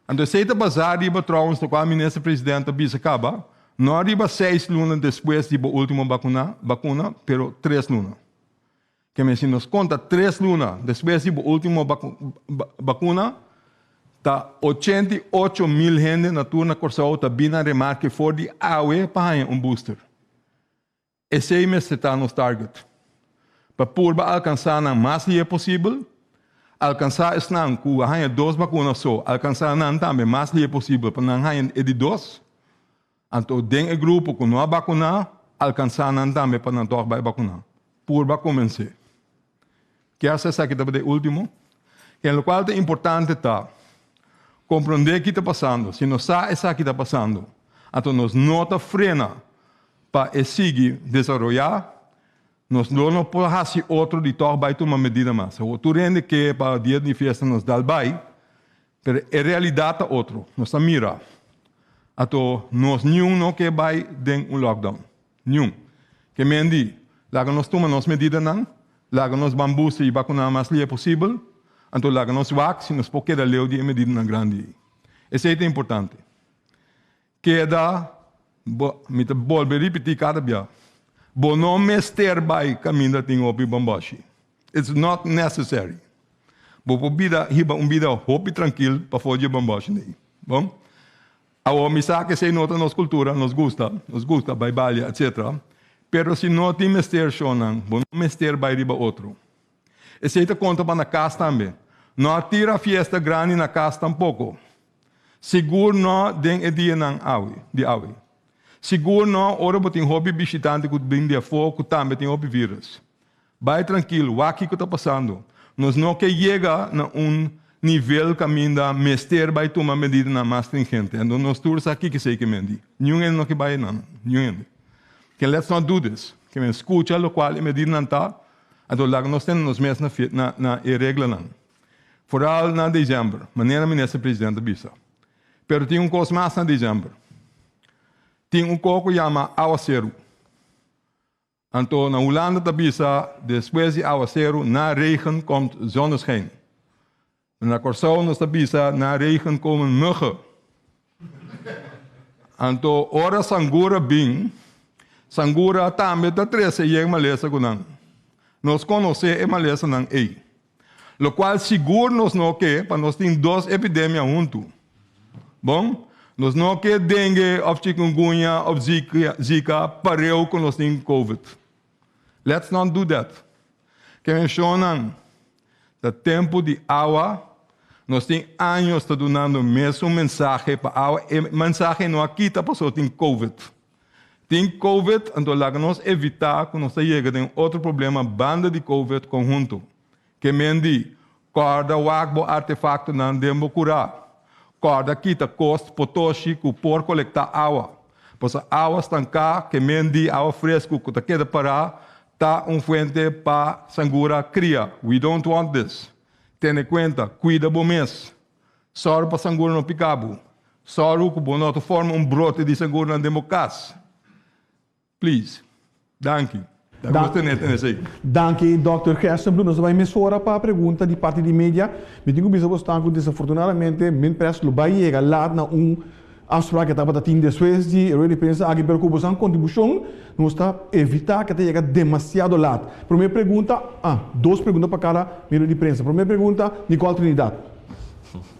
Anto esei ta basá riba trouwens lokual Minister President a bisa kaba, no riba seis luna despues di bo ultimo bakuna, bakuna, pero tres luna. Keme si nos konta tres luna despues di bo ultimo bakuna, ta 88.000 hende na tur na Kòrsou ta bin na remarke for di awe pa haña un booster. Esei mester ta nos target. Pa purba alkansá nan mas lihé posibel, alkansá esnan ku a haña dos bakuna so, alkansá nan tambe mas lihé posibel pa nan haña e di dos. Anto den e grupo ku no a bakuná, alkansá nan tambe pa nan tòg bai bakuná. Purba komens'é. Kias esaki tabata e último. Ken lokual ta importante ta komprondé ki ta pasando. Si nos sa esaki ta pasando, anto nos no ta frena pa e sigui desaroyá, nos lo no por hasi otro di tòg bai tuma medida mas. Awor tur hende ke pa dia di fiesta nos dal bai, pero e realidat ta otro. Nos ta mira. Anto nos niun no ke bai den un lockdown. Niun. Ke men di, laga nos tuma nos medidanan, laga nos ban busta i bakuná mas lia posibel, anto laga nos wak si nos por keda leu di e medidanan grandi ei. Esei ta importante. Keda, bo, mi ta bolbe ripití kada bia, bo no mester bai kaminda tin hopi bamboshi. It's not necessary. Bo por bida, hiba un bida hopi trankil pafó dje bamboshi ei. Bon? Awor mi sa ku esei no ta nos kultura, nos gusta, nos gusta bai balia etc. Pero si no tin mester shownan, bo no mester bai riba otro. Esei ta konta pa na kas tambe. No a tira fiesta grandi na kas tampoko. Sigur no den e dianan awe, di awe. Sigur no ora bo tin hopi bishitante ku bin di afó ku tambe tin hopi virus. Bai trankil, wak kiko ta pasando. Nos no ke yega na un nivel kaminda mester bai tuma medidanan mas stringente. Anto nos tur sa kiko esei ke men di. Niun hende no ke bai einan, niun hende. Ke let's not do this. Ke men skucha lokual e medidanan ta, anto laga nos tene nos mes na na e reglanan. Foral na desèmber, manera Minister President a bisa. Pero tin un kos mas na desèmber. Tin un kos ku yama awaseru. Anto na Hulanda ta bisa despues di awaseru na regen komt zonneschijn. Na Kòrsou nos ta bisa na regen komen muggen. Anto ora sangura bin, sangura tambe ta trese yen malesa ku nan. Nos konosé e malesanan ei. Lokual sigur nos no ke pa nos tin dos epidemia huntu. Bon, nos no ke dengue òf chikungunya òf zika pareu ku nos tin covid. Let's not do that. Ke menshonnan ta tempu di awa, nos tin años ta dunando mesun mensahe pa awa, e mensahe no a kita pasobra tin covid. Tin covid, anto laga nos evitá ku nos ta yega den otro problema banda di covid konhunto. Ke men di, kòrda wak bo artefaktonan den bo kurá. Kòrda kita kos potoshi ku por kolektá awa. Pasobra awa stanká, ke men di awa fresku ku ta keda pará, ta un fuente pa sangura kria. We don't want this. Tene kuenta, kuida bo mes. Sòru pa sangura no pika bo. Sòru ku bo no ta forma un brote di sanguranan den bo kas. Please. Danki. Ta gusta tene tene esei. Danki Dòkter Gerstenbluth. Nos ta bai mesora pa pregunta di parti di media. Mi tin ku bisa bosnan ku desafortunadamente Minpres lo bai yega laat na un afspraak ke tabata tin despues di e rueda di prensa aki, pero ku bosnan kontribushon nos ta evitá ke ta yega demasiado laat. Promé pregunta, ah, dos pregunta pa kada medio di prensa. Promé pregunta, Nicole Trinidad.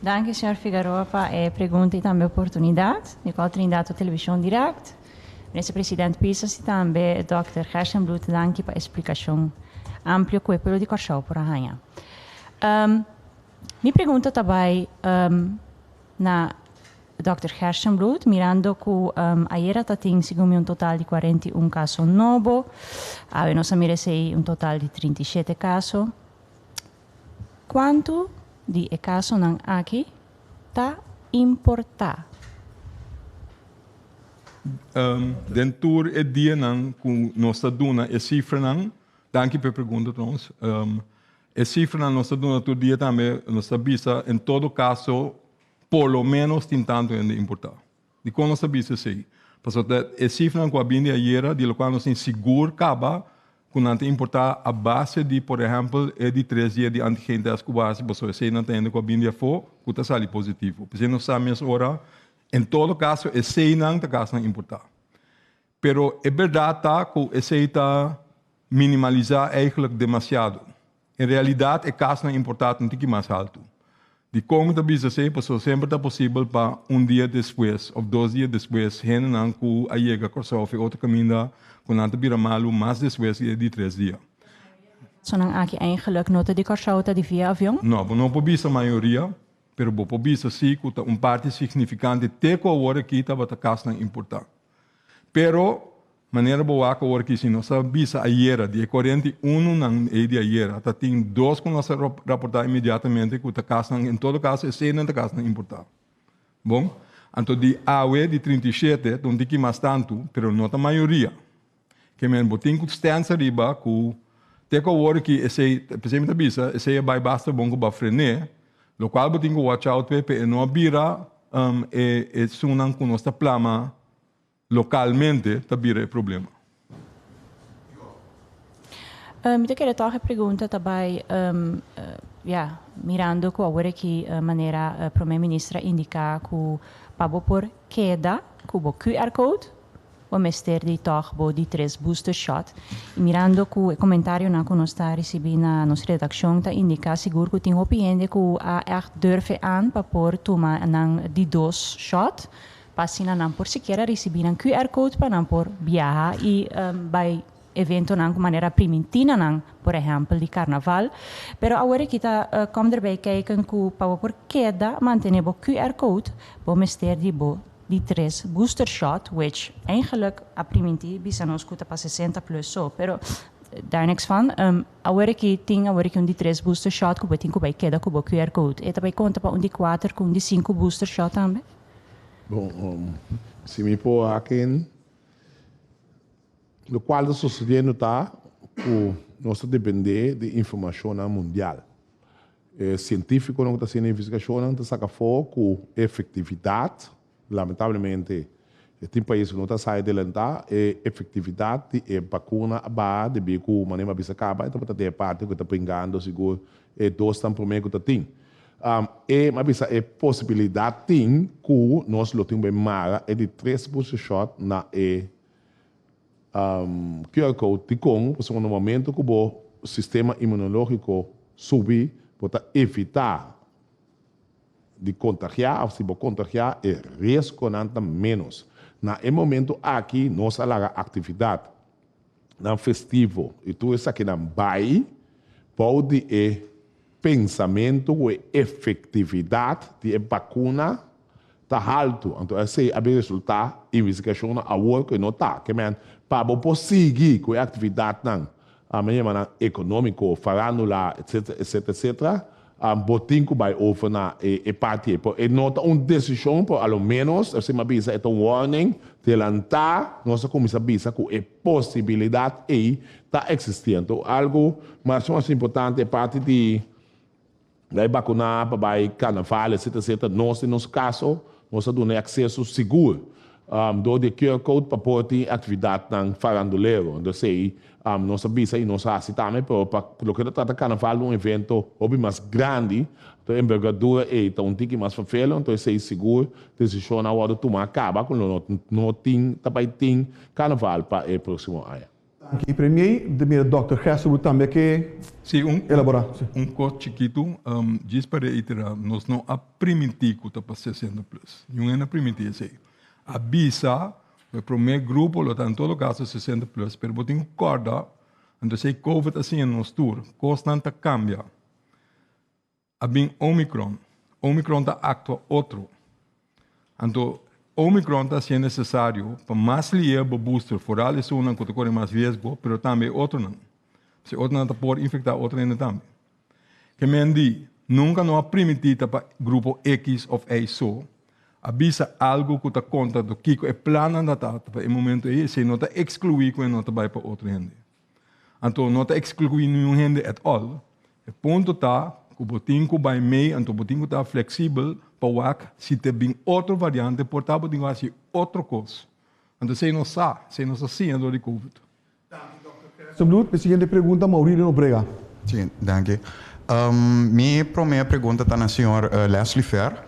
Danki señor Figaroa pa e pregunta y tambe oportunidad. Nicole Trinidad pa Television Direct. Minister President Pisas i tambe Dòkter Gerstenbluth danki pa e splikashon amplio ku e pueblo di Kòrsou por a haña. Mi pregunta ta bai na Dòkter Gerstenbluth, mirando ku ayera ta tin segun mi un total di 41 kaso nobo, awe nos a mira esei un total di 37 kaso. Kuantu di e kasonan aki ta importá? Den tur e dianan ku nos ta duna e sifranan, danki pa e pregunta trouwens, e sifranan nos ta duna tur dia tambe nos ta bisa en todo kaso por lo menos tin tantu hende importá. Dikon nos ta bisa esei? Pasobra e sifranan ku a bini di ayera di lokual nos tin sigur kaba ku nan ta importá a base di por ehèmpel e di tres dia di antigen tèst ku bo hasi pasobra eseinan ta hende ku a bini di afó ku ta sali positivo. P'esei nos sa mes ora En todo caso eseinan ta casnan importa. Pero e berdad ta cu esei ta minimalisa eigenlijk demasiado. En realidad e casnan importa ta un tiki mas halto. Dicon mi ta bisa esei? Pasobra semper ta posibel pa un dia despues of dos dia despues hendenan cu a yega Corsou of e otro caminda cu nan ta bira malu mas despues di e di tres dia. Sonan aki eigenlijk no ta di Corsou ta di via avion? No, bo no por bisa mayoria. Pero bo por bisa sí ku ta un parti signifikante te ku awor aki tabata kasnan importá. Pero, manera bo wak awor aki, si nos a bisa ayera, di e 41 nan ei di ayera, ta tin dos ku nos a raportá inmediatamente ku ta kasnan, en todo kaso eseinan ta kasnan importá. Bon, anto di awe di 37 ta un tiki mas tantu, pero no ta mayoria. Ke men bo tin ku stèns ariba ku te ku awor ki esei, p'esei mi ta bisa, esei a bai basta bon ku bo a fren'é, lokual bo tin ku watch out p'e, p'e e no a bira e esunnan ku nos ta plama lokalmente ta bira e problema. Mi ta kere tòg e pregunta ta bai, ya, mirando ku awor aki manera Prome Minister a indiká ku pa bo por keda ku bo QR code, Bo mester di tòg bo di tres booster shot. I mirando ku e komentarionan ku nos ta risibí na nos redakshon ta indiká sigur ku tin hopi hende ku a ègt durf e an pa por tuma nan di dos shot pa asina nan por sikiera risibí nan QR code pa nan por biaha i bai eventonan ku manera primintí na nan, por ehèmpel di karnaval. Pero awor aki ta kòm derbei kijken ku pa bo por keda mantené bo QR code bo mester di bo di tres booster shot, which eigenlijk a priminti bisa nos cu ta pa 60 plus so, pero daar niks van. Awor aki tin awor aki un di tres booster shot cu bo tin cu bay keda cu bo QR code. E ta bay conta pa un di cuater cu un di cinco booster shot tambe? Bon, si mi por haken, locual ta sucediendo ta cu nos ta depende di informacionnan mundial. E sientífikonan ku ta hasiendo investigashonnan ta saka afó ku e efektividat, lamentablemente tin pais ku no ta sa adelantá, e efektividat di e bakuna a baha debí ku manera mi a bisa kaba e tabata den e parti ku e ta bringando sigur e dosnan promé ku ta tin. E mi a bisa e posibilidat tin ku nos lo tin bai mara e di tres booster shot na e QR code dikon? Pasobra na momento ku bo sistema imunológiko subi bo ta evitá di kontagiá òf si bo kontagiá e riesgonan ta ménos. Na e momento aki nos a laga aktividat nan festivo i tur esakinan bai bou di e pensamentu ku e efektividat di e bakuna ta haltu. Anto esei a bin resultá investigashonnan awor ku e no ta. Ke men, pa bo por sigui ku e aktividatnan, mi yama nan ekonómiko, farándula, etsetera, etsetera, etsetera, bo tin ku bai over na e parti ei. Pero e no ta un desishon, pero a lo ménos, esei mi a bisa, e ta un warning, delantá nos a kuminsá bisa ku e posibilidat ei ta eksistí. Anto algu mas mas importante e parti di Bai bakuná pa bai karnaval etcetera etcetera nos den nos kaso nos a duna e akseso sigur dor di e QR code pa por tin aktividatnan farandulero entonces ei nos a bisa i nos a hasi tambe pero pa loke ta trata karnaval un evento hopi mas grandi entonces embergadura ei ta un tiki mas fervelo entonces esei sigur desishon a wòrdu tuma kaba ku lo no tin ta bai tin karnaval pa e próksimo aña. Danki Premier, de mira Dòkter Gesselwood tambe ke Sí, un, elabora. Sí. un kos chikitu, djis pa reiterá, nos no a primintí ku ta pa 60 plus. Niun hende a primintí esei. A bisa E promé grupo lo ta en todo kaso 60 plus, pero bo tin ku kòrda, anto esei Covid a siña nos tur, kosnan ta kambia. A bin Omicron. Omicron ta aktua otro. Anto Omicron ta hasié nesesario pa mas lié bo booster, foral esunnan ku ta kore mas riesgo, pero tambe e otronan. Pasobra e otronan ta por infektá otro hende tambe. Ke men di, nunka no a primintí ta pa grupo X òf Y so. A bisa algu ku ta konta do kiko e plannan ta ta pa e momento ei, esei no ta ekskluí ku e no ta bai pa otro hende. Anto no ta ekskluí niun hende at all. E punto ta ku bo tin ku bai mei, anto bo tin ku ta fleksibel pa wak si te bin otro variante por ta bo tin ku hasi otro kos. Anto esei nos sa, esei nos a siña dor di covid. Salud. E siguiente pregunta Maurilio Nobrega. Sí, danki. Mi prome pregunta ta na señor Leslie Fer,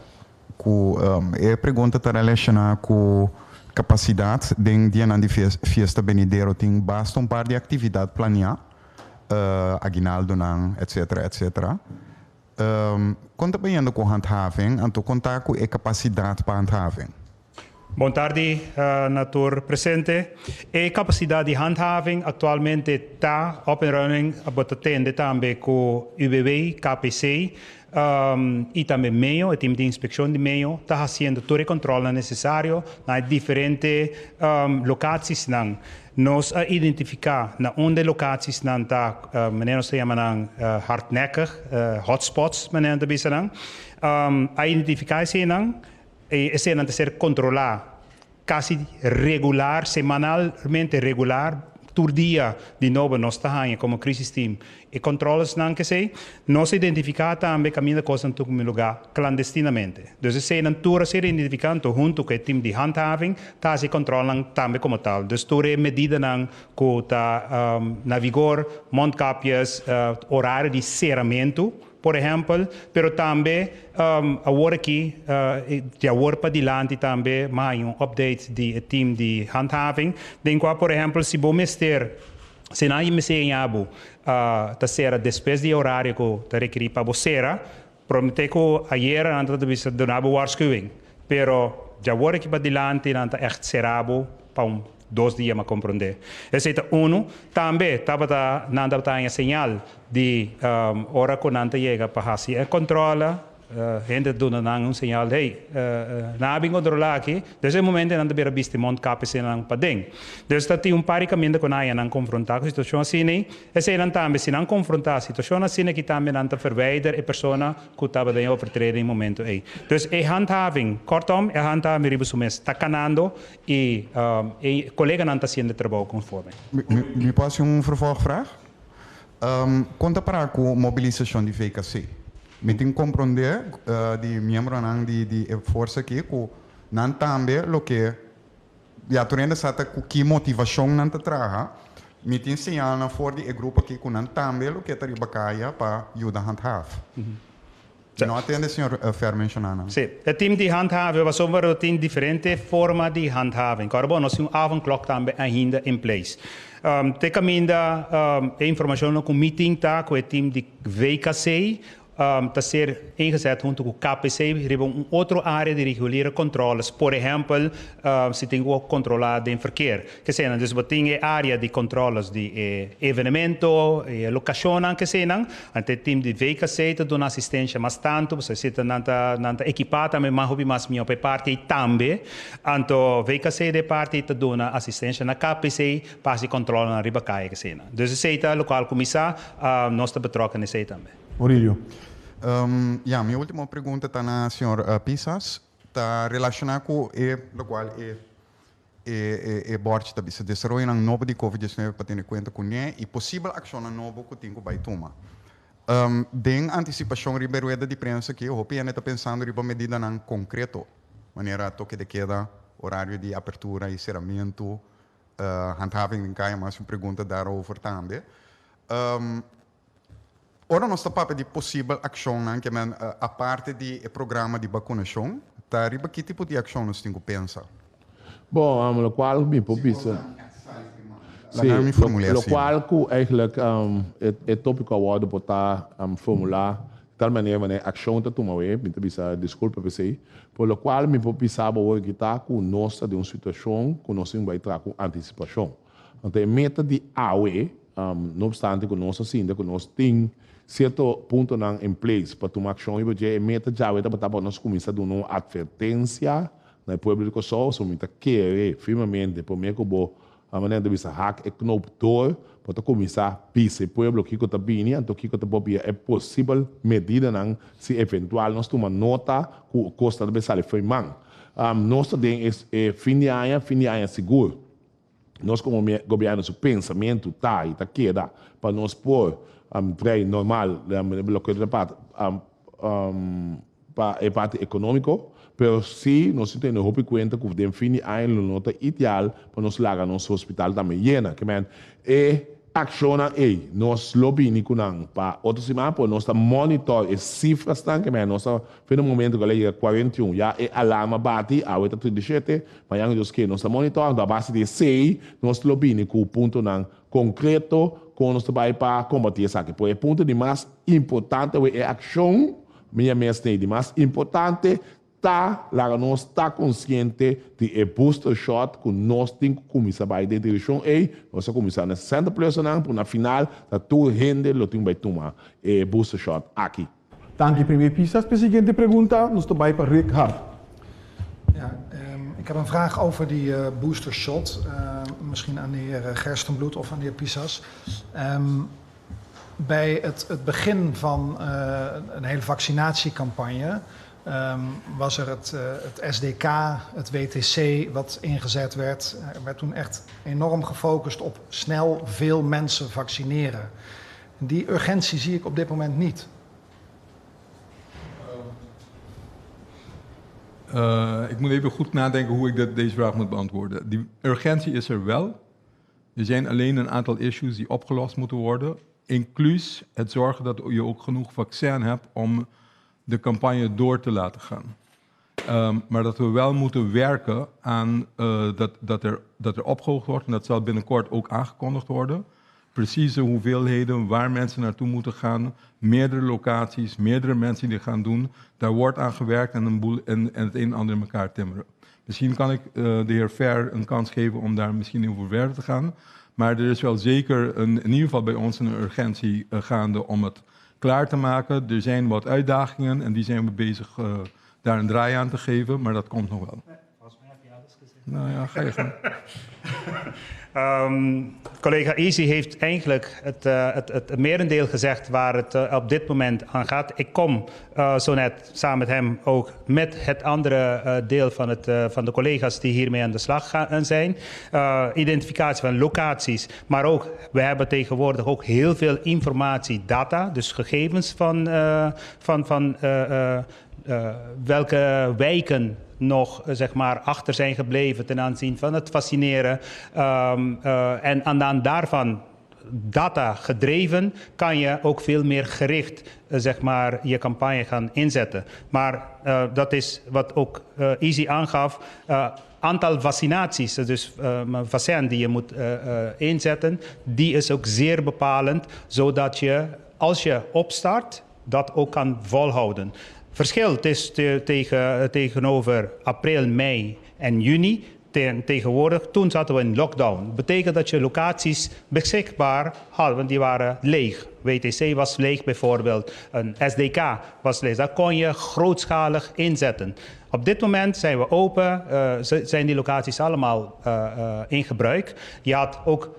ku e pregunta ta relashoná ku kapasidat den dianan di fiesta benidero. Tin basta un par di aktividat planiá, aguinaldonan, etcetera, etcetera. Kon ta bayendo ku handhaving, anto kon ta ku e kapasidat pa handhaving? Bon tardi na tur presente. E kapasidat di handhaving aktualmente ta up and running, bo ta tende tambe ku UBW, KPC i tambe meo, e tim di inspekshon di meo ta hasiendo tur e kòntròlnan nesesario na e diferente lokatsisnan. Nos a identifiká na unda e lokatsisnan ta, manera nos ta yama nan hardnekkig, hotspots manera nan ta bisa nan. A identifiká eseinan. E eseinan ta ser kontrolá kasi regular, semanalmente regular, tur dia di nobo nos ta haña komo crisis team e kòntròlesnan kesei. Nos a identifiká tambe kaminda kosnan ta tuma lugá klandestinamente. Dus eseinan tur a ser identifiká anto huntu ku e team di handhaving ta hasi e kòntròlnan tambe komo tal. Dus tur e medidanan ku ta na vigor, mondkapjes, orario di seramentu, Por ehèmpel, pero tambe awor aki, di awor pa dilanti tambe m'a haña un update di e team di handhaving, den kua por ehèmpel si bo mester, si nan mester enña bo ta sera despues di e orario ku ta rekerí pa bo sera, promete ku ayera nan ta bisa duna bo waarschuwing, pero di awor aki pa dilanti nan ta ègt sera bo pa un dos dia m'a komprondé. Esei ta unu. Tambe tabata nan tabata haña señal di ora ku nan ta yega pa hasi e kòntròle, hende ta duna nan un señal, hey, nan a bin kontrolá aki. Desde e momento nan ta bira bisti mondkap eseinan paden. Dus ta tin un par di kaminda ku nan haña nan konfrontá ku situashon asina. Eseinan tambe si nan konfrontá situashon asina aki tambe nan ta verwijder e persona ku tabata den overtreding e momento ei. Dus e handhaving, kortom e handhaving riba su mes ta kanando i e koleganan ta hasiendo e trabou konforme. Mi por hasi un vervolgvraag? Kon ta para ku mobilisashon di VKC? Mi tin komprondé di miembronan di di e forsa aki ku nan tambe loke ya tur hende sa ta ku ki motivashon nan ta traha. Mi tin señalnan for di e grupo aki ku nan tambe loke ta riba kaya pa yuda handhaaf. No a tende señor Fer menshoná nan. Sí, e team di handhaven pasobra lo tin diferente forma di handhaving. Kòrda bo, nos tin un avondklok tambe ainda in place. Te kaminda e informashonnan ku mi tin ta ku e team di VKC ta ser ingezet huntu ku KPC riba un otro área di reguliere controles. Por ehèmpel, si tin ku kontrolá den verkeer. Kesenan, dus bo tin e área di controles di e evenemento, e lokashonnan kesenan. Anto e team di VKC ta duna asistencia mas tantu, pasobra si ta nan ta nan ta ekipá tambe mas hopi mas mihó pa e parti ei tambe. Anto VKC di e parti ei ta duna asistencia na KPC pa hasi controlnan riba kaya kesenan. Dus esei ta lokual ku mi sa, nos ta betrokken esei tambe. Maurilio. Ya, mi ultimo pregunta ta na señor Pisas. Ta relashoná ku e lokual e E e bòrchi ta bisa desaroyonan nobo di Covid diesnuebe pa tene kuenta kuné i posibel akshonnan nobo ku tin ku bai tuma. Den antisipashon riba e rueda di prensa aki, hopi hende ta pensando riba medidanan konkreto, manera toke de keda, orario di apertura i seramentu, handhaving den kaya, mas un pregunta daarover tambe. Ora nos ta papia di posibel akshonnan, ke men aparte di e programa di bakunashon, ta riba ki tipo di akshon nos tin ku pensa? Bon, lokual mi por bisa, si, lokual ku eigenlijk e topiko a wòrdu por ta formulá. Tal manera manera akshon ta tuma awe, mi ta bisa diskulpa p'esei. Por lo kual mi por bisa bo awor kita ku nos ta den un situashon ku nos tin bai traha ku antisipashon. Anto e meta di awe, no opstante ku nos a sinta ku nos tin sierto puntonan in place pa tuma akshon riba dje, e meta djawe tabata pa nos kuminsá duna un atvertensia na e pueblo di Kòrsou, so mi ta kere firmemente promé ku bo A manera ta bisa hak e knoop door bo ta kuminsá bisa e pueblo kiko ta bini anto kiko ta por bia e posibel medidanan si eventual nos tuma nota ku kos ta ta sali fo'i man. Nos ta den e fin di aña, fin di aña sigur nos komo gobièrnu su pensamentu ta i ta keda pa nos por drei normal loke ta parti pa e parti ekonómiko, pero sí nos tin tene hopi kuenta ku den fin di aña lo no ta ideal pa nos laga nos hospital tambe yena. Ke men, e akshonnan ei nos lo bini ku nan pa otro siman, pero nos ta monitor e sifrasnan, ke men nos ta fin di momento ku a yega 41 ya e alarma bati, awe ta 37, mañana Dios ke nos ta monitor, anto a base di esei nos lo bini ku puntonan konkreto kon nos ta bai pa kombatí esaki. Pero e punto di mas importante awe e akshon Mia mes nei di mas importante ta laga nos ta konsiente di e booster shot ku nos tin ku kuminsá bai den direkshon ei. Nos a kuminsá na 60 plusonan por na final ta tur hende lo tin bai tuma e booster shot aki. Danki Premier Pisas. P'e siguiente pregunta nos ta bai pa Rick Hart. Ja, ik heb een vraag over die booster shot. Misschien aan de heer Gerstenbluth of aan de heer Pisas. Bij het, het begin van een hele vaccinatiecampagne was er het, het SDK, het WTC, wat ingezet werd. Er werd toen echt enorm gefocust op snel veel mensen vaccineren. Die urgentie zie ik op dit moment niet. Ik moet even goed nadenken hoe ik dit, deze vraag moet beantwoorden. Die urgentie is er wel. Er zijn alleen een aantal issues die opgelost moeten worden. Inclusief het zorgen dat je ook genoeg vaccin hebt om de campagne door te laten gaan. Maar dat we wel moeten werken aan dat er opgehoogd wordt. En dat zal binnenkort ook aangekondigd worden. Precieze hoeveelheden, waar mensen naartoe moeten gaan. Meerdere locaties, meerdere mensen die gaan doen. Daar wordt aan gewerkt en, een boel, en het een en ander in elkaar timmeren. Misschien kan ik de heer Fer een kans geven om daar misschien over verder te gaan. Maar er is wel zeker, in ieder geval bij ons, een urgentie gaande om het klaar te maken. Er zijn wat uitdagingen en die zijn we bezig daar een draai aan te geven, maar dat komt nog wel. Volgens mij heb je alles gezegd. Nou ja, ga je gang. Collega Easy heeft eigenlijk het merendeel gezegd waar het op dit moment aan gaat. Ik kom zo net samen met hem ook met het andere deel van de collega's die hiermee aan de slag gaan zijn. Identificatie van locaties, maar ook we hebben tegenwoordig ook heel veel informatie, data, dus gegevens van welke wijken nog zeg maar, achter zijn gebleven ten aanzien van het vaccineren. En aan de hand daarvan, data gedreven, kan je ook veel meer gericht zeg maar, je campagne gaan inzetten. Maar dat is wat ook Easy aangaf. Aantal vaccinaties, dus vaccin die je moet inzetten, die is ook zeer bepalend, zodat je als je opstart, dat ook kan volhouden. Verschil is tegenover april, mei en juni. Tegenwoordig, toen zaten we in lockdown. Dat betekent dat je locaties beschikbaar had, want die waren leeg. WTC was leeg bijvoorbeeld, een SDK was leeg. Dat kon je grootschalig inzetten. Op dit moment zijn we open, zijn die locaties allemaal in gebruik. Je had ook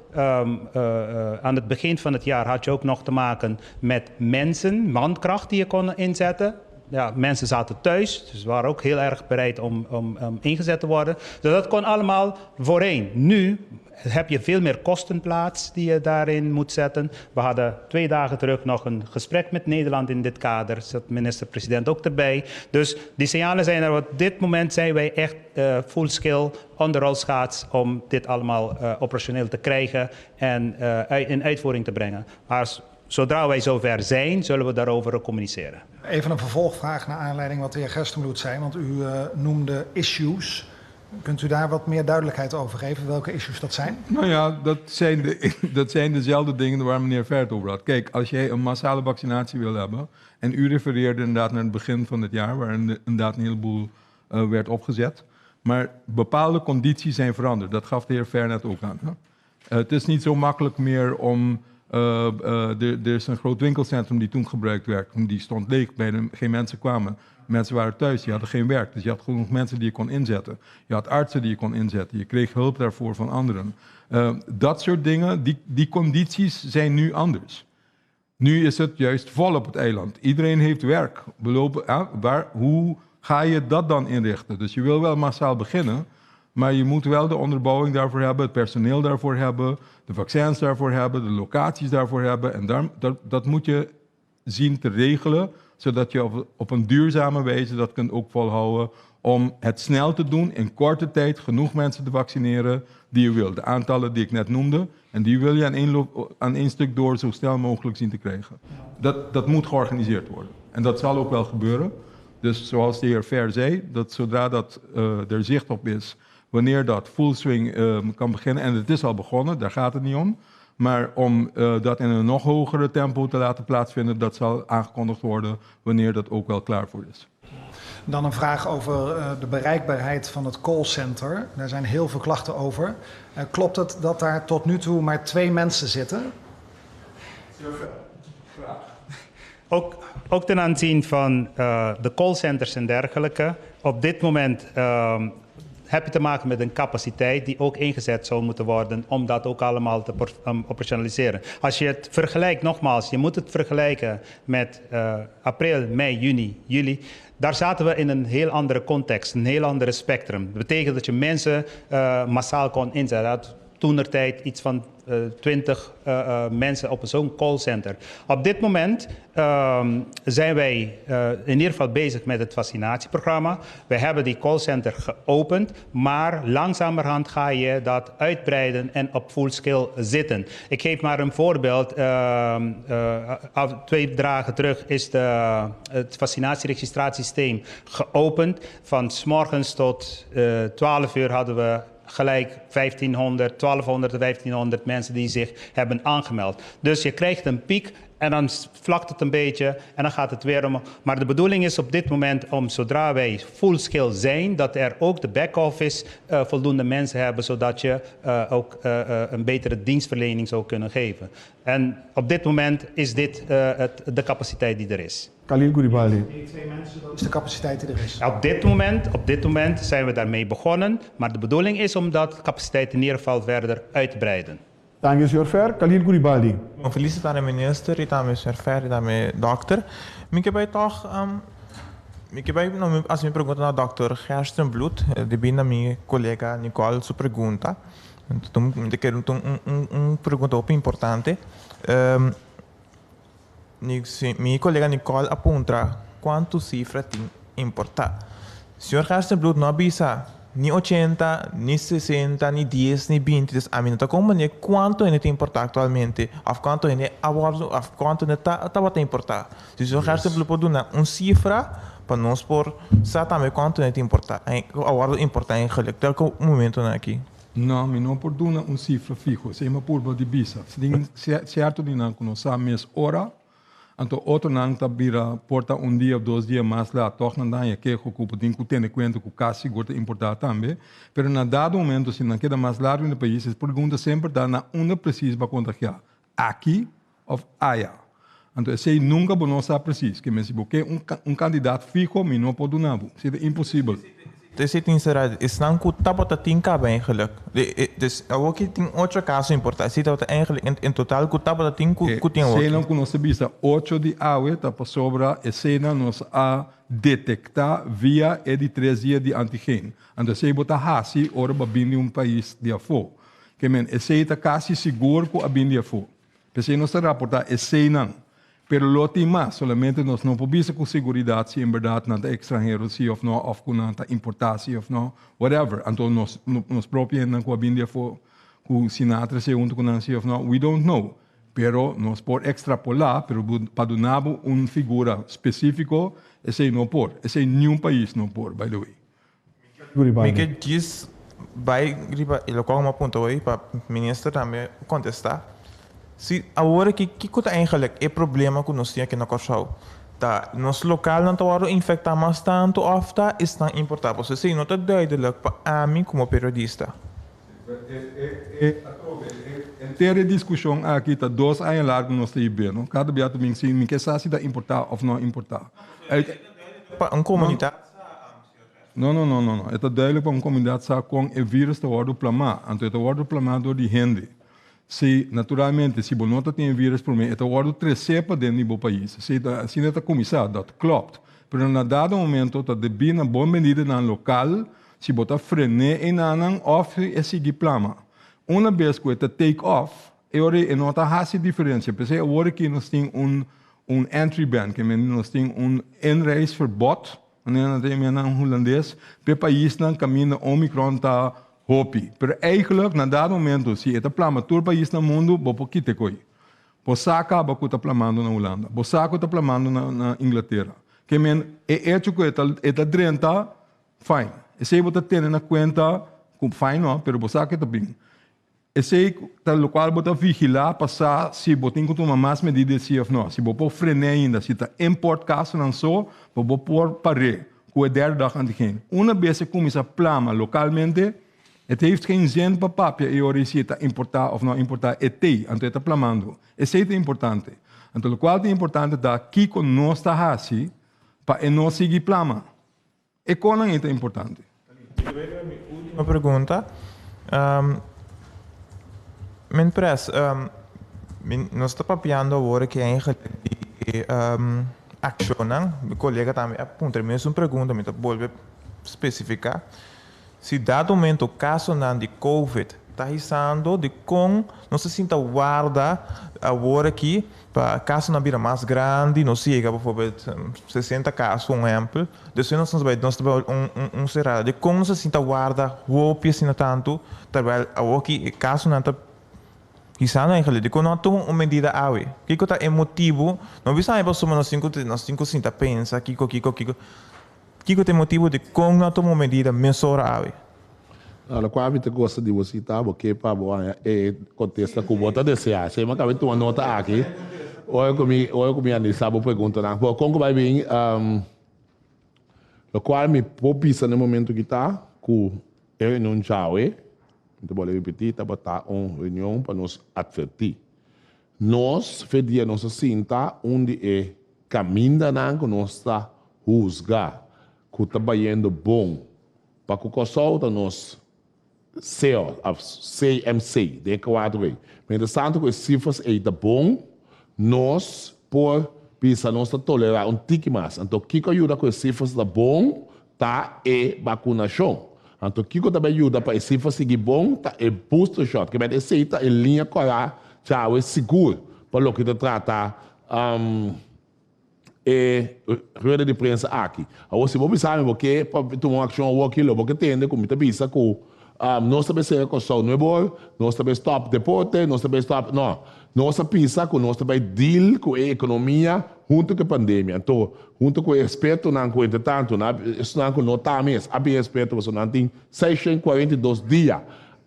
aan het begin van het jaar had je ook nog te maken met mensen, mankracht die je kon inzetten. Ja, mensen zaten thuis, dus waren ook heel erg bereid om ingezet te worden. Dus dat kon allemaal voorheen. Nu heb je veel meer kostenplaats die je daarin moet zetten. We hadden 2 dagen terug nog een gesprek met Nederland in dit kader. Zat minister-president ook erbij. Dus die signalen zijn er. Op dit moment zijn wij echt full scale on de rolschaats om dit allemaal operationeel te krijgen en in uitvoering te brengen. Maar zodra wij zover zijn, zullen we daarover communiceren. Even een vervolgvraag naar aanleiding wat de heer Gerstenbluth zei, want u noemde issues. Kunt u daar wat meer duidelijkheid over geven, welke issues dat zijn? Nou ja, dat zijn dezelfde dingen waar meneer Ver het over had. Kijk, als jij een massale vaccinatie wil hebben, en u refereerde inderdaad naar het begin van het jaar, waar inderdaad een heleboel werd opgezet. Maar bepaalde condities zijn veranderd. Dat gaf de heer Ver net ook aan. Hè? Het is niet zo makkelijk meer om. Er is een groot winkelcentrum die toen gebruikt werd. Die stond leeg, bijna geen mensen kwamen. Mensen waren thuis, die hadden geen werk. Dus je had genoeg mensen die je kon inzetten. Je had artsen die je kon inzetten. Je kreeg hulp daarvoor van anderen. Dat soort dingen, die condities zijn nu anders. Nu is het juist vol op het eiland. Iedereen heeft werk. We lopen, hoe ga je dat dan inrichten? Dus je wil wel massaal beginnen, maar je moet wel de onderbouwing daarvoor hebben, het personeel daarvoor hebben, de vaccins daarvoor hebben, de locaties daarvoor hebben. En dat moet je zien te regelen, zodat je op een duurzame wijze dat kunt ook volhouden om het snel te doen, in korte tijd genoeg mensen te vaccineren die je wil. De aantallen die ik net noemde, en die wil je aan één stuk door zo snel mogelijk zien te krijgen. Dat moet georganiseerd worden. En dat zal ook wel gebeuren. Dus zoals de heer Ver zei, dat zodra dat er zicht op is, wanneer dat full swing kan beginnen, en het is al begonnen, daar gaat het niet om, maar om dat in een nog hogere tempo te laten plaatsvinden, dat zal aangekondigd worden wanneer dat ook wel klaar voor is. Dan een vraag over de bereikbaarheid van het callcenter. Daar zijn heel veel klachten over. Klopt het dat daar tot nu toe maar 2 mensen zitten? Ook ten aanzien van de callcenters en dergelijke. Op dit moment heb je te maken met een capaciteit die ook ingezet zou moeten worden om dat ook allemaal te operationaliseren. Als je het vergelijkt, nogmaals, je moet het vergelijken met april, mei, juni, juli. Daar zaten we in een heel andere context, een heel andere spectrum. Dat betekent dat je mensen massaal kon inzetten. Dat toenertijd iets van 20 mensen op zo'n callcenter. Op dit moment zijn wij in ieder geval bezig met het vaccinatieprogramma. We hebben die callcenter geopend, maar langzamerhand ga je dat uitbreiden en op full scale zitten. Ik geef maar een voorbeeld. 2 dagen terug is het vaccinatieregistratiesysteem geopend. Van 's morgens tot 12 uur hadden we gelijk 1500, 1200, 1500 mensen die zich hebben aangemeld. Dus je krijgt een piek en dan vlakt het een beetje en dan gaat het weer om. Maar de bedoeling is op dit moment om, zodra wij full scale zijn, dat er ook de back-office voldoende mensen hebben, zodat je ook een betere dienstverlening zou kunnen geven. En op dit moment is dit de capaciteit die er is. Khalil Gouribaldi. Die 2 mensen, dat is de capaciteit die er is. Ja, op dit moment zijn we daarmee begonnen, maar de bedoeling is om dat capaciteit in ieder geval verder uit te breiden. Dank u, señor Fer. Khalil Gouribaldi. Ik feliciteer de minister, ik dank señor Fer, ik dank dokter. Ik heb toch, ik heb, no, als ik pregunta naar dokter Gerstenbluth, de binnen mijn collega Nicole su pregunta. Então, ik heb een pregunta ook importante. Mijn collega Nicole apunta quanto cifra tem importar. Senhor Gerstenbluth não avisa ni 80, ni 60, ni 10, ni 20. Dus a mim não tá como nem quanto ele tem importar atualmente, of quanto ele abordo, of quanto ele tá, tá botando importar. Se o senhor Gerstenbluth pode dar uma cifra para nós por saber também quanto ele tem importar, abordo importar eigenlijk. Tel que momento aqui. Não, mi não por dar uma cifra fijo, se uma por de bisa. Se tem certo de não que sabe mes hora, então outro não tá vira porta um dia ou 2 dias mais lá, toch não dá que ocupa tem que ter conta que quase seguro importar também. Pero na dado momento se não queda mais largo no país, se pergunta sempre dá na onde precisa para contagiar, aqui ou allá. Então se nunca não sabe preciso, que me se porque um candidato fijo me não pode dar, seria impossível. Dus het is eruit, is dan goed dat wat dat tien kb eigenlijk. Dus ook tien ocho casos importados. Zit dat eigenlijk in totaal goed dat wat tien goed tien Se não conosce vista 8 de awe tapa sobra escena nos a detectar via e de 3 dias de antigen. Então se bota hasi ora ba bindi um país de afo. Que men escena quase seguro que a bindi afo. Pese nos raporta escena. Pero lo tem mais, solamente nós não podemos com segurança se em verdade não é estrangeiro, se ou não, ou que não é importar, se ou não, whatever. Então, nós, nós próprios não com a Bíndia for, com Sinatra se junto com se ou não, we don't know. Pero nós por extrapolar, pero para dar uma figura específica, esse não por, esse nenhum país não por, by the way. Mi ke djis bai riba e lokual ku mi a puntra hoy pa minister tambe kontestá. Si awor aki kiko ta eigenlijk e problema ku nos tin aki na Kòrsou? Ta nos lokalnan ta wòrdu infektá mas tantu òf ta esnan importá? Pasobra esei no ta duidelijk pa ami komo periodista. Henter e diskushon aki ta dos aña largu nos ta hib'é, no? Kada bia ta bin si mi ke sa si ta importá òf no importá. Pa un komunidat sa, señor Rest? No, no, no, no, no. E ta duidelijk pa un komunidat sa kon e vírus ta wòrdu plamá. Anto e ta wòrdu plamá dor di hende. Si, naturalmente, si bo no ta tin e vírus promé, e ta wòrdu tresé paden di bo pais. Si ta asina ta kuminsá, dat klopt. Pero na dado momento ta debí na bo medidanan lokal Si bo ta frené enanan òf si e sigui plama. Una bes ku e ta take off, e ora ei e no ta hasi diferensia. P'esei awor aki nos tin un un entry ban, ke mende nos tin un inreisverbod, manera nan ta yama na hulandes, p'e paisnan kaminda Omicron ta hopi. Pero eigelijk na dado momento si e ta plama tur pais na mundu, bo por kita e koi. Bo sa kaba ku ta plamando na Hulanda. Bo sa ku ta plamando na na Inglatera. Ke men e echo ku e ta e ta drenta Fine. Esei bo ta tene na kuenta ku fine no, pero bo sa ke ta bin. Esei ta lokual bo ta vigilá pa sa si bo tin ku tuma mas medida si òf no. Si bo por frené ainda, si ta import kasonan so, bo bo por par'é ku e derde dag antigen. Una bes e kuminsá plama lokalmente, het heeft geen zin pa papia e ora ei si e ta importá òf no importá, e t'ei, anto e ta plamando. Esei ta importante. Anto lokual ta importante ta kiko nos ta hasi pa e no sigui plama. E konan ei ta importante. Mi ultimo pregunta. Men pres, nos ta papiando awor aki eigenlijk di accionnan. Mi colega tambe a puntra e mesun pregunta, mi ta bolbe specifica. Si dado momento casonan di covid ta hisando, dicon nos ta sinta warda awor aki pa casonan bira mas grandi, nos yega bijvoorbeeld 60 caso un ehempel, despues nos ta bay nos ta bay un un cerrada. Dicon nos ta sinta warda hopi asina tanto terwijl awor aki e casonan ta hisando eigenlijk? Dicon no a tuma un medida awe? Kico ta e motibo? No bisa ami pasobra nos tin cu nos tin cu sinta pensa kico kico kico. Kiko ta e motibu di kon no a tuma un medida mesora awe? Na lokual mi ta gosta di bo sita, bo ke pa bo haña e kontesta ku bo ta deseá. Esei mi a kaba di tuma nota aki ora ku mi ora ku mi analisá bo preguntanan. Bo kon ku bai bin? Lokual mi por bisa na e momentu ki ta ku e reunion djawe, mi ta bolbe ripití, tabata un reunion pa nos atvertí. Nos fe dia nos a sinta un di e kamindanan ku nos ta husga ku ta bayendo bon pa ku Kòrsou ta nos CO òf CMC den e kuadro ei. Mientrastantu ku e sifras ei ta bon, nos por bisa nos ta tolerá un tiki mas. Anto kiko a yuda ku e sifras ta bon ta e bakunashon. Anto kiko ta bai yuda pa e sifra sigui bon ta e booster shot. Ke esei ta e liña kòrá djawe sigur pa loke ta trata e rueda di prensa aki. Awor si bo bisa mi bo ke pa tuma un akshon awor aki lo bo ke tende ku mi ta bisa ku nos ta bai sera Kòrsou nuebor, nos ta bai stòp deporte, nos ta bai stòp no. Nos a bisa ku nos ta bai deal ku e ekonomia huntu ku e pandemia. Anto huntu ku e ekspertonan ku entretantu nan esnan ku no ta mes a bin eksperto pasobra nan tin 642 dia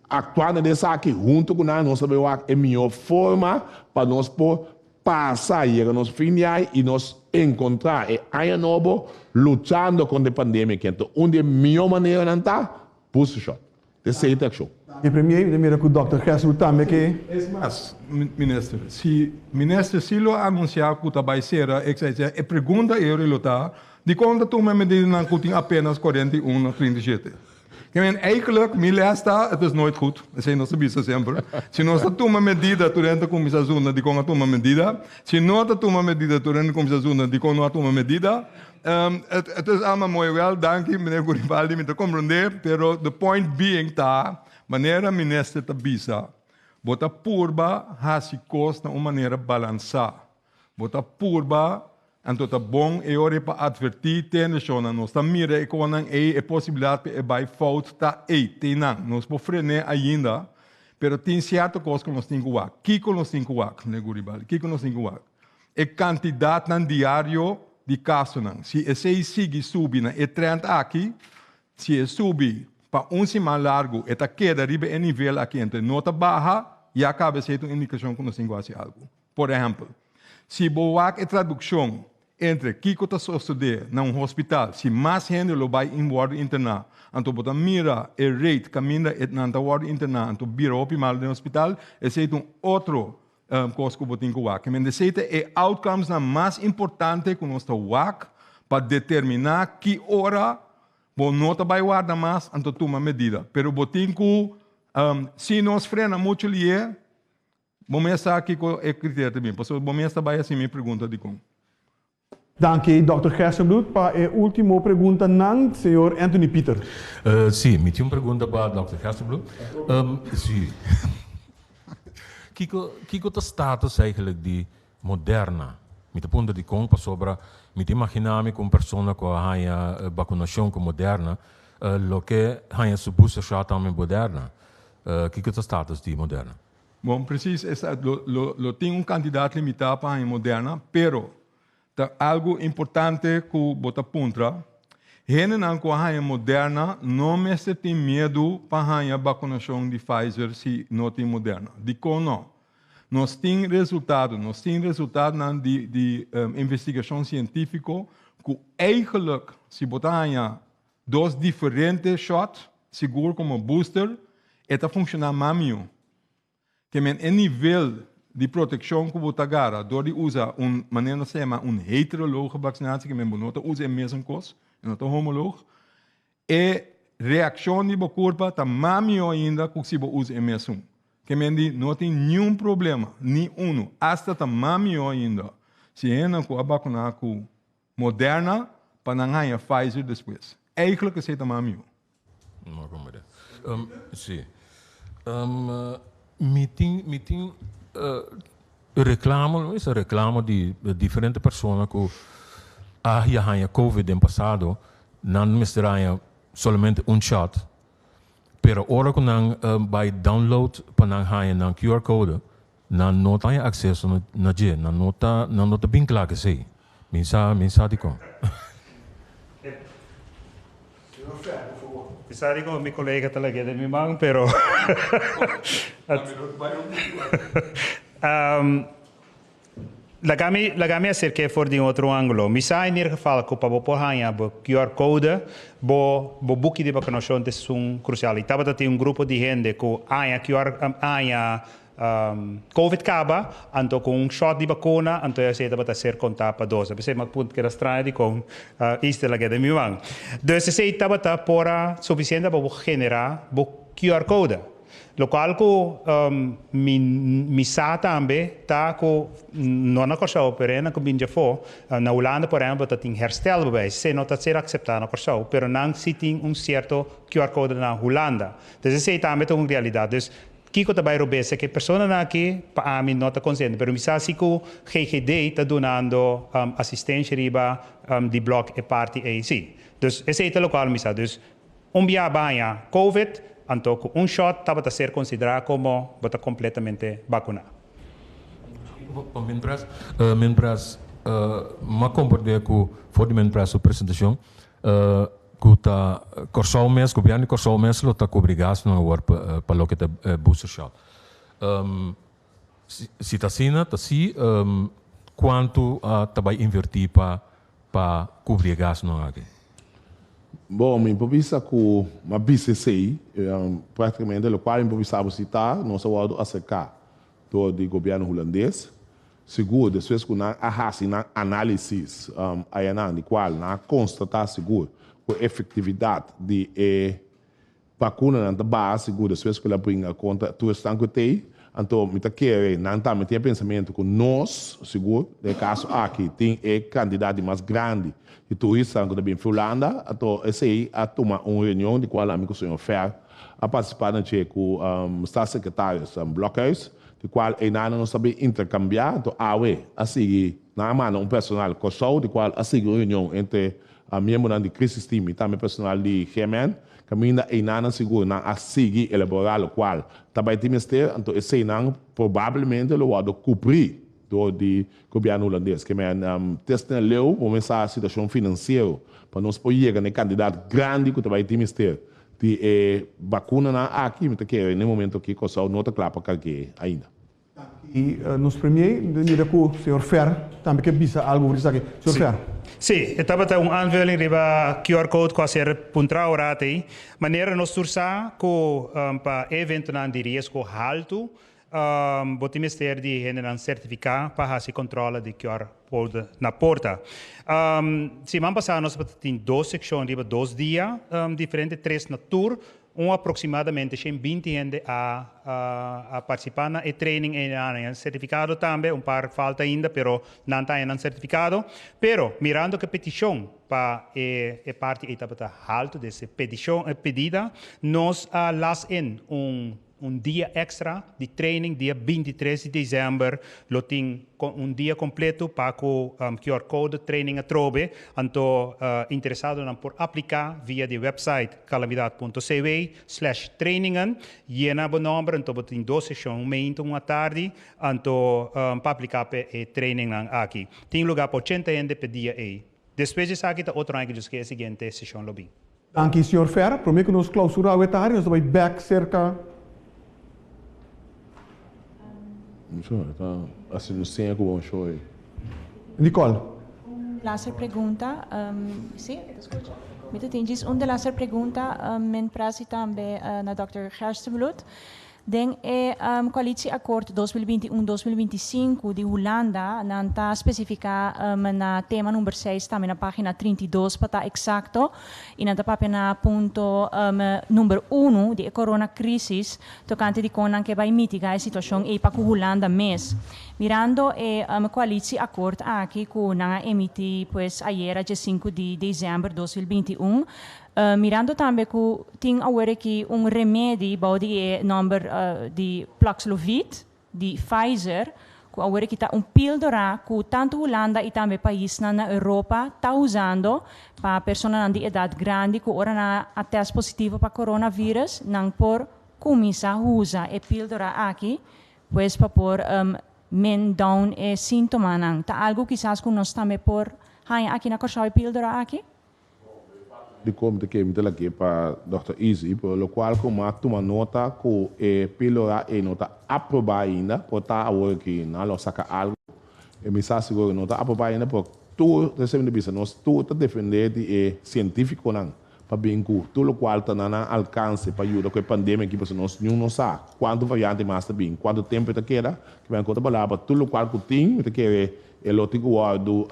aktuando den esaki huntu ku nan nos ta bai wak e mihó forma pa nos por pasa yega nos fin di aña i nos enkontrá e aña nobo luchando kontra e pandemia aki. Anto un di e mihó maneranan ta booster shot. Esei ta akshon. E premier mi ta mira ku Dòkter Gerstenbluth tambe ke. Es mas, minister, si minister si lo anunsiá ku ta bai sera etc etc, e pregunta eri lo ta, dikon ta tuma e medidanan ku tin apenas 41 of 37? Ke men eigenlijk mi les ta, het is nooit goed, esei nos ta bisa semper. Si nos ta tuma medida tur hende ta kuminsá zunda dikon a tuma medida, si no ta tuma medida tur hende ta kuminsá zunda dikon no a tuma medida. Het is allemaal mooi wel, danki meneer Guribaldi, mi ta komprondé, pero the point being ta, manera minister ta bisa, bo ta purba hasi kos na un manera balansá. Bo ta purba, anto ta bon e ora ei pa atvertí tende shonnan. Nos ta mira e konan ei, e posibilidat pa e bai fout ta ei, te nan. Nos por fren'é ainda, pero tin sierto kos ku nos tin ku wak. Kiko nos tin ku wak, meneer Guribaldi? Kiko nos tin ku wak? E kantidatnan diario di kasonan. Si esei sigui subi na e trend aki, Si e subi pa un siman largu e ta keda riba e nivel aki ento e no ta baha, ya kaba esei ta un indikashon ku nos tin ku hasi algu. Por ehèmpel, si bo wak e tradukshon entre kiko ta sosodé na un hospital si mas hende lo bai in wòrdu interná, anto bo ta mira e rate kaminda e nan ta wòrdu interná anto bira hopi malu den hospital, esei ta un otro kos ku bo tin ku wak. Esei ta e outcomesnan mas importante ku nos ta wak pa determiná ki ora bo no ta bai warda mas anto tuma medida. Pero bo tin ku, si nos frena muchu lié, bo mes sa kiko e kriterio ta bin. Pasobra bo mes ta bai hasi mi pregunta dikon. Danki Dòkter Gerstenbluth. Pa e ultimo preguntanan, señor Anthony Pieter. Sí, mi tin un pregunta pa Dòkter Gerstenbluth. Sí. Kiko, kiko ta status eigenlijk di Moderna? Mi ta puntra dikon pasobra mi ta imaginá mi ku un persona ku a haña bakunashon ku Moderna lo ke haña su booster shot tambe Moderna. Kiko ta status di Moderna? Bon, precies esa lo lo lo tin un kantidat limitá pa haña Moderna, pero ta algu importante ku bo ta puntra, hendenan ku a haña Moderna no mester tin miedu pa haña bakunashon di Pfizer si no tin Moderna. Dikon no? Nos tin resultado, nos tin resultadonan di di investigashon sientífiko ku eigenlijk si bo ta haña dos diferente shot, sigur komo booster, e ta funshoná mas mihó. Ke men e nivel di protekshon ku bo ta gara dor di usa un manera nos ta yama un heterologe vaksinatie, ke men bo no ta usa e mesun kos, e no ta homoloog, e reakshon di bo kurpa ta mas mihó ainda ku si bo usa e mesun. Ke men di no tin niun problema, ni unu, asta ta mas mihó ainda si hende ku a bakuná ku Moderna pa nan haña Pfizer despues. Eigenlijk esei ta mas mihó. No comprende. Si. Mi tin mi tin reclamo, no bisa reclamo di diferente persona cu a ya haña covid den pasado, nan mester haña solamente un shot, pero ora cu nan bay download pa nan haña nan QR code, Nan no ta haña akseso na dje, nan no ta, nan no ta bin kla ku esei. Mi sa, mi sa dikon. Mi sa dikon mi kolega ta lag'é den mi man, pero Laga mi, laga mi aserk'é for di un otro ángulo. Mi sa in ieder geval ku pa bo por haña bo QR code, bo, bo buki di bakunashon ta esun krusial. I tabata tin un grupo di hende ku haña QR, haña Covid kaba, anto ku un shot di bakuna, anto esei tabata ser kontá pa dos. P'esei mi a punta keda straño dikon Easter la keda den mi man. Dus esei tabata por a sufisiente pa bo generá bo QR code. Lokual ku mi mi sa tambe ta ku no na Kòrsou pero e nan ku bin djafó, na Hulanda por ehèmpel ta tin herstelbewijs. Esei no ta ser akseptá na Kòrsou pero nan si tin un sierto QR code na Hulanda. Dus esei tambe ta un realidat. Dus Kiko ta bai robes e personanan aki pa ami no ta konsiente pero mi sa si ku GGD ta dunando asistensia riba di blòk e parti ei si. Dus esei ta lokual mi sa. Dus un bia baña covid anto ku un shòt tabata ser konsiderá komo bo ta kompletamente bakuná. Pa Minpres, Minpres m'a komprendé ku for di Minpres su presentashon Ku ta Kòrsou mes, gobièrnu di Kòrsou mes lo ta kubri gastunan awor pa loke ta e booster shot. Si ta asina, ta si, kuantu ta bai invertí pa pa kubri e gastunan aki? Bon, mi por bisa ku mi a bisa esei, praktikamente lokual mi por bisa bo si ta, nos a wòrdu aserká dor di gobièrnu hulandes. Sigur, despues ku nan a hasi nan análisis ayanan, di kual nan a konstatá sigur ku e efektividat di e bakunanan ta baha, sigur despues ku el a bringa kontra tur esnan ku t'ei, anto mi ta kere nan tambe tin e pensamentu ku nos, sigur, den e kaso aki tin e kantidat di mas grandi di turistanan ku ta bin fi Hulanda, anto esei a tuma un reunion di kual ami ku señor Fer a partisipá na dje ku Staatssecretaris Blokhuis, Di kual einan nos ta bin interkambiá, anto awe a sigui nan a manda un personal Kòrsou di kual a sigui un reunion entre miembronan di Crisis Team i tambe personal di GMN, kaminda einanan sigur nan a sigui elaborá lokual ta bai tin mester, anto eseinan probablemente lo wòrdu kubrí. Dor di gobièrnu hulandes. Ke men test na leu bo mester sa situashon finansiero pa nos por yega na e kantidat grandi ku ta bai tin mester di e bakunanan aki. Mi ta kere na e momento aki Kòrsou no ta kla pa karg'é ainda. I nos premier mi ta mira ku señor Fer tambe ke bisa algu over esaki. Señor Fer. Sí, e tabata un aanvulling riba QR code ku a ser puntrá ora ei. Manera nos tur sa ku pa e eventonan di riesgo haltu Bo tin mester di hendenan sertifiká pa hasi kòntròle di QR code na porta. Siman pasá nos tabata tin dos sekshon riba dos dia diferente, tres na tur. Un aproksimadamente 120 hende a a partisipá na e training ei nan a haña sertifikado tambe. Un par falta ainda pero nan ta haña nan sertifikado. Pero mirando ku e petishon pa e e parti ei tabata haltu, des e petishon e pedida, nos a las in un Un dia extra di training dia 23 di december lo tin un dia completo pa cu QR code training atrobe, anto interesadonan por aplica via di website calamidad.cw/trainingen, yena bo nomber anto bo tin dos sesion, un meinta un atardi, anto pa aplica pa e trainingnan aki. Tin lugar pa 80 hende p'e dia ey. Despues di esaki ta otro aña cu Dios ke e siguiente sesion lo bin. Danki señor Fer. Prome ku nos klausura awe tardi nos ta bai bek serka. Mucho ta hasi un seña ku bon show ei. Nicole. Un laster pregunta, si, mi ta skucha? Mi ta tin djis un de laster pregunta, men prasi tambe na dòkter Gerstenbluth. Den e Coalitieakkoord 2021, 2025 di Hulanda nan ta specifica na tema number seis tambe na pagina 32 pa ta exacto y nan ta papia na punto number uno di e corona crisis tocante di con nan ke bay mitiga e situacion ey pa cu Hulanda mes. Mirando e coalitieakkoord aki cu nan a emiti pues ayera dje sinku di december 2021, Mirando tambe ku tin awor aki un remedi bou di e nòmber di Paxlovid di Pfizer, ku awor aki ta un píldora ku tantu Hulanda i tambe paisnan na Europa ta usando pa personanan di edat grandi ku ora nan a tèst positivo pa coronavirus nan por kuminsá usa e píldora aki pues pa por min down e síntomanan. Ta algu kisas ku nos tambe por haña aki na Kòrsou e píldora aki? Di kon mi ta kere mi ta lag'é pa Dòkter Izzy, pero lokual ku mi a tuma nota ku e píldora ei no ta aprobá ainda, por ta awor aki nan lo saka algu, e mi sa sigur ku no ta aprobá ainda, pero tur, ta esei mi ta bisa, nos tur ta defendé di e sientífikonan pa bin ku tur lokual ta na nan alkanse pa yuda ku e pandemia aki, pasobra nos niun no sa kuantu variante mas ta bin, kuantu tempu e ta keda, ke men ku otro palabra, tur lokual ku tin mi ta kere E lo tin ku wòrdu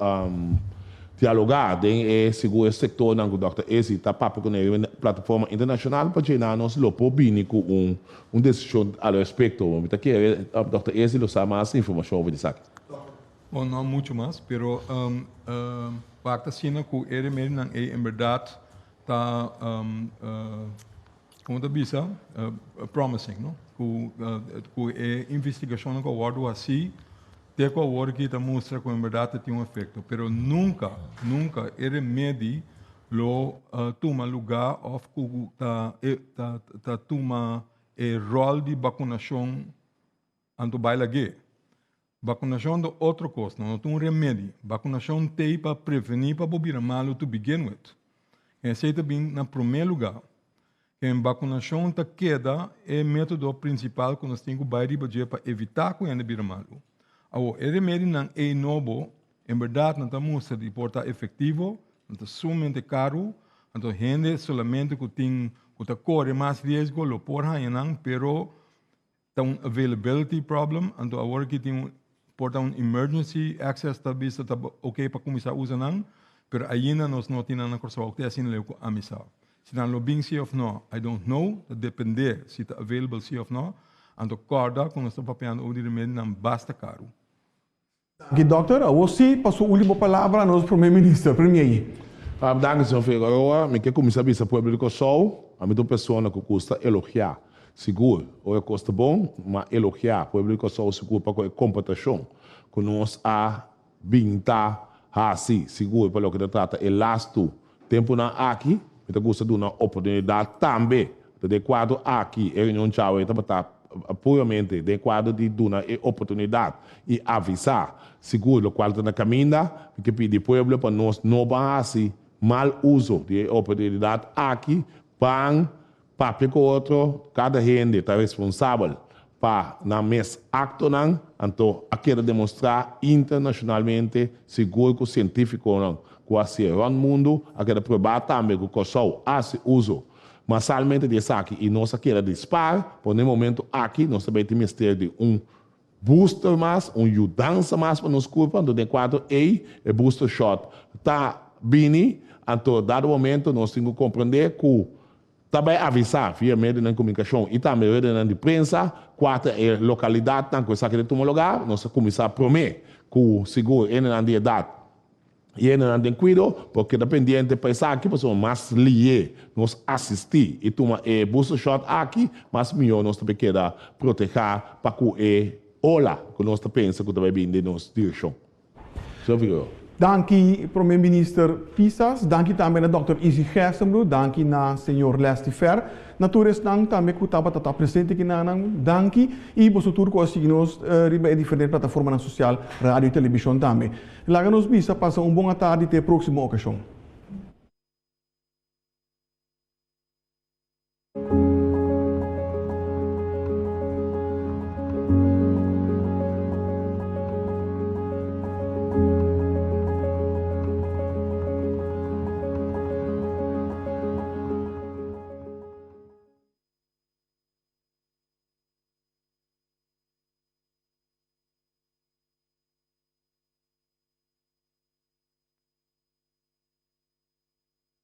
dialogá den e sigur e sektornan ku Dòkter Ezi ta papia kuné riba e plataforma internashonal pa djena nos lo por bini ku un un desishon al respekto. Mi ta kere Dòkter Ezi lo sa mas informashon over di esaki. Bon, no muchu mas, pero wak ta asina ku e remedinan ei en bèrdat ta Como ta bisa, promising, no? Cu cu e investigacionnan cu a wordo haci te cu awor aki ta mustra cu en berdad ta tin un efecto. Pero nunca, nunca e remedi lo tuma lugar of cu ta ta ta tuma e rol di vacunacion anto bay lag'e. Vacunacion ta otro cos, no ta un remedi. Vacunacion t'ey pa preveni pa bo bira malo to begin with. En esey ta bin na prome lugar. En vacunacion ta keda e metodo principal cu nos tin cu bay riba dje pa evita cu hende bira malo. Awor, e remedinan ey nobo, en berdad nan ta mustra di por ta efectivo, nan ta sumamente caro, anto hende solamente cu tin cu ta core mas riesgo lo por haya nan, pero Ta un availability problem, anto awor aki tin un por ta un emergency access ta bisa ta ok pa kuminsá usa nan, pero ainda nos no tin nan na Kòrsou te asina leu ku ami sa. Si nan lo bin si òf no, I don't know, ta dependé si ta available si òf no, anto kòrda ku nos ta papiando over di remedinan basta karu. Danki dokter. Awor si pa su ultimo palabra nos Prome Minister, Premier. Danki señor Figueroa. Mi ke kuminsá bisa pueblo di Kòrsou, ami ta un persona ku gusta elogiá. Sigur, ora kos ta bon, ma elogiá pueblo di Kòrsou sigur pa ku e komportashon ku nos a bin ta hasi, sigur pa loke ta trata e lastu tempunan aki, mi ta gusta duna oportunidat tambe. Ta den kuadro aki e reunion djawe tabata. puramente den kuadro di duna e oportunidat i avisá sigur lokual ta na kaminda, mi ke pidi pueblo pa nos no ban hasi mal uso di e oportunidat aki, ban papia ku otro, kada hende ta responsabel pa nan mes aktonan, anto a keda demostrá internashonalmente sigur ku sientífikonan ku a hasié rònt mundu a keda probá tambe ku Kòrsou a hasi uso masalmente di esaki i nos a keda di spar, por na e momento aki nos ta bay tin mester di un booster mas, un yudansa mas pa nos kurpa, anto den e kuadro ey e booster shot ta bini, anto dado momento nos tin ku komprende ku ta bay avisa via medionan di komunikashon i tambe redenan di prensa kua ta e lokalidatnan ku esaki ta tuma lugar, nos a kuminsá promé ku sigur hendenan di edat. I hendenan den kuido por keda pendiente pa esaki pasobra mas lié nos asistí i tuma e booster shot aki, mas mihó nos ta por keda protehá pa ku e ola ku nos ta pensa ku ta bai bini den nos direkshon. Señor Figueroa. Danki Prome Minister Pisas, danki tambe na Dòkter Izzy Gerstenbluth, danki na Señor Leslie Fer, na tur esnan tambe ku tabata ta presente kinanan, danki i boso tur ku a sigui nos riba e diferente plataformanan sosial, radio i telebishon tambe. Laga nos bisa pasa un bon atardi te e próksimo okashon.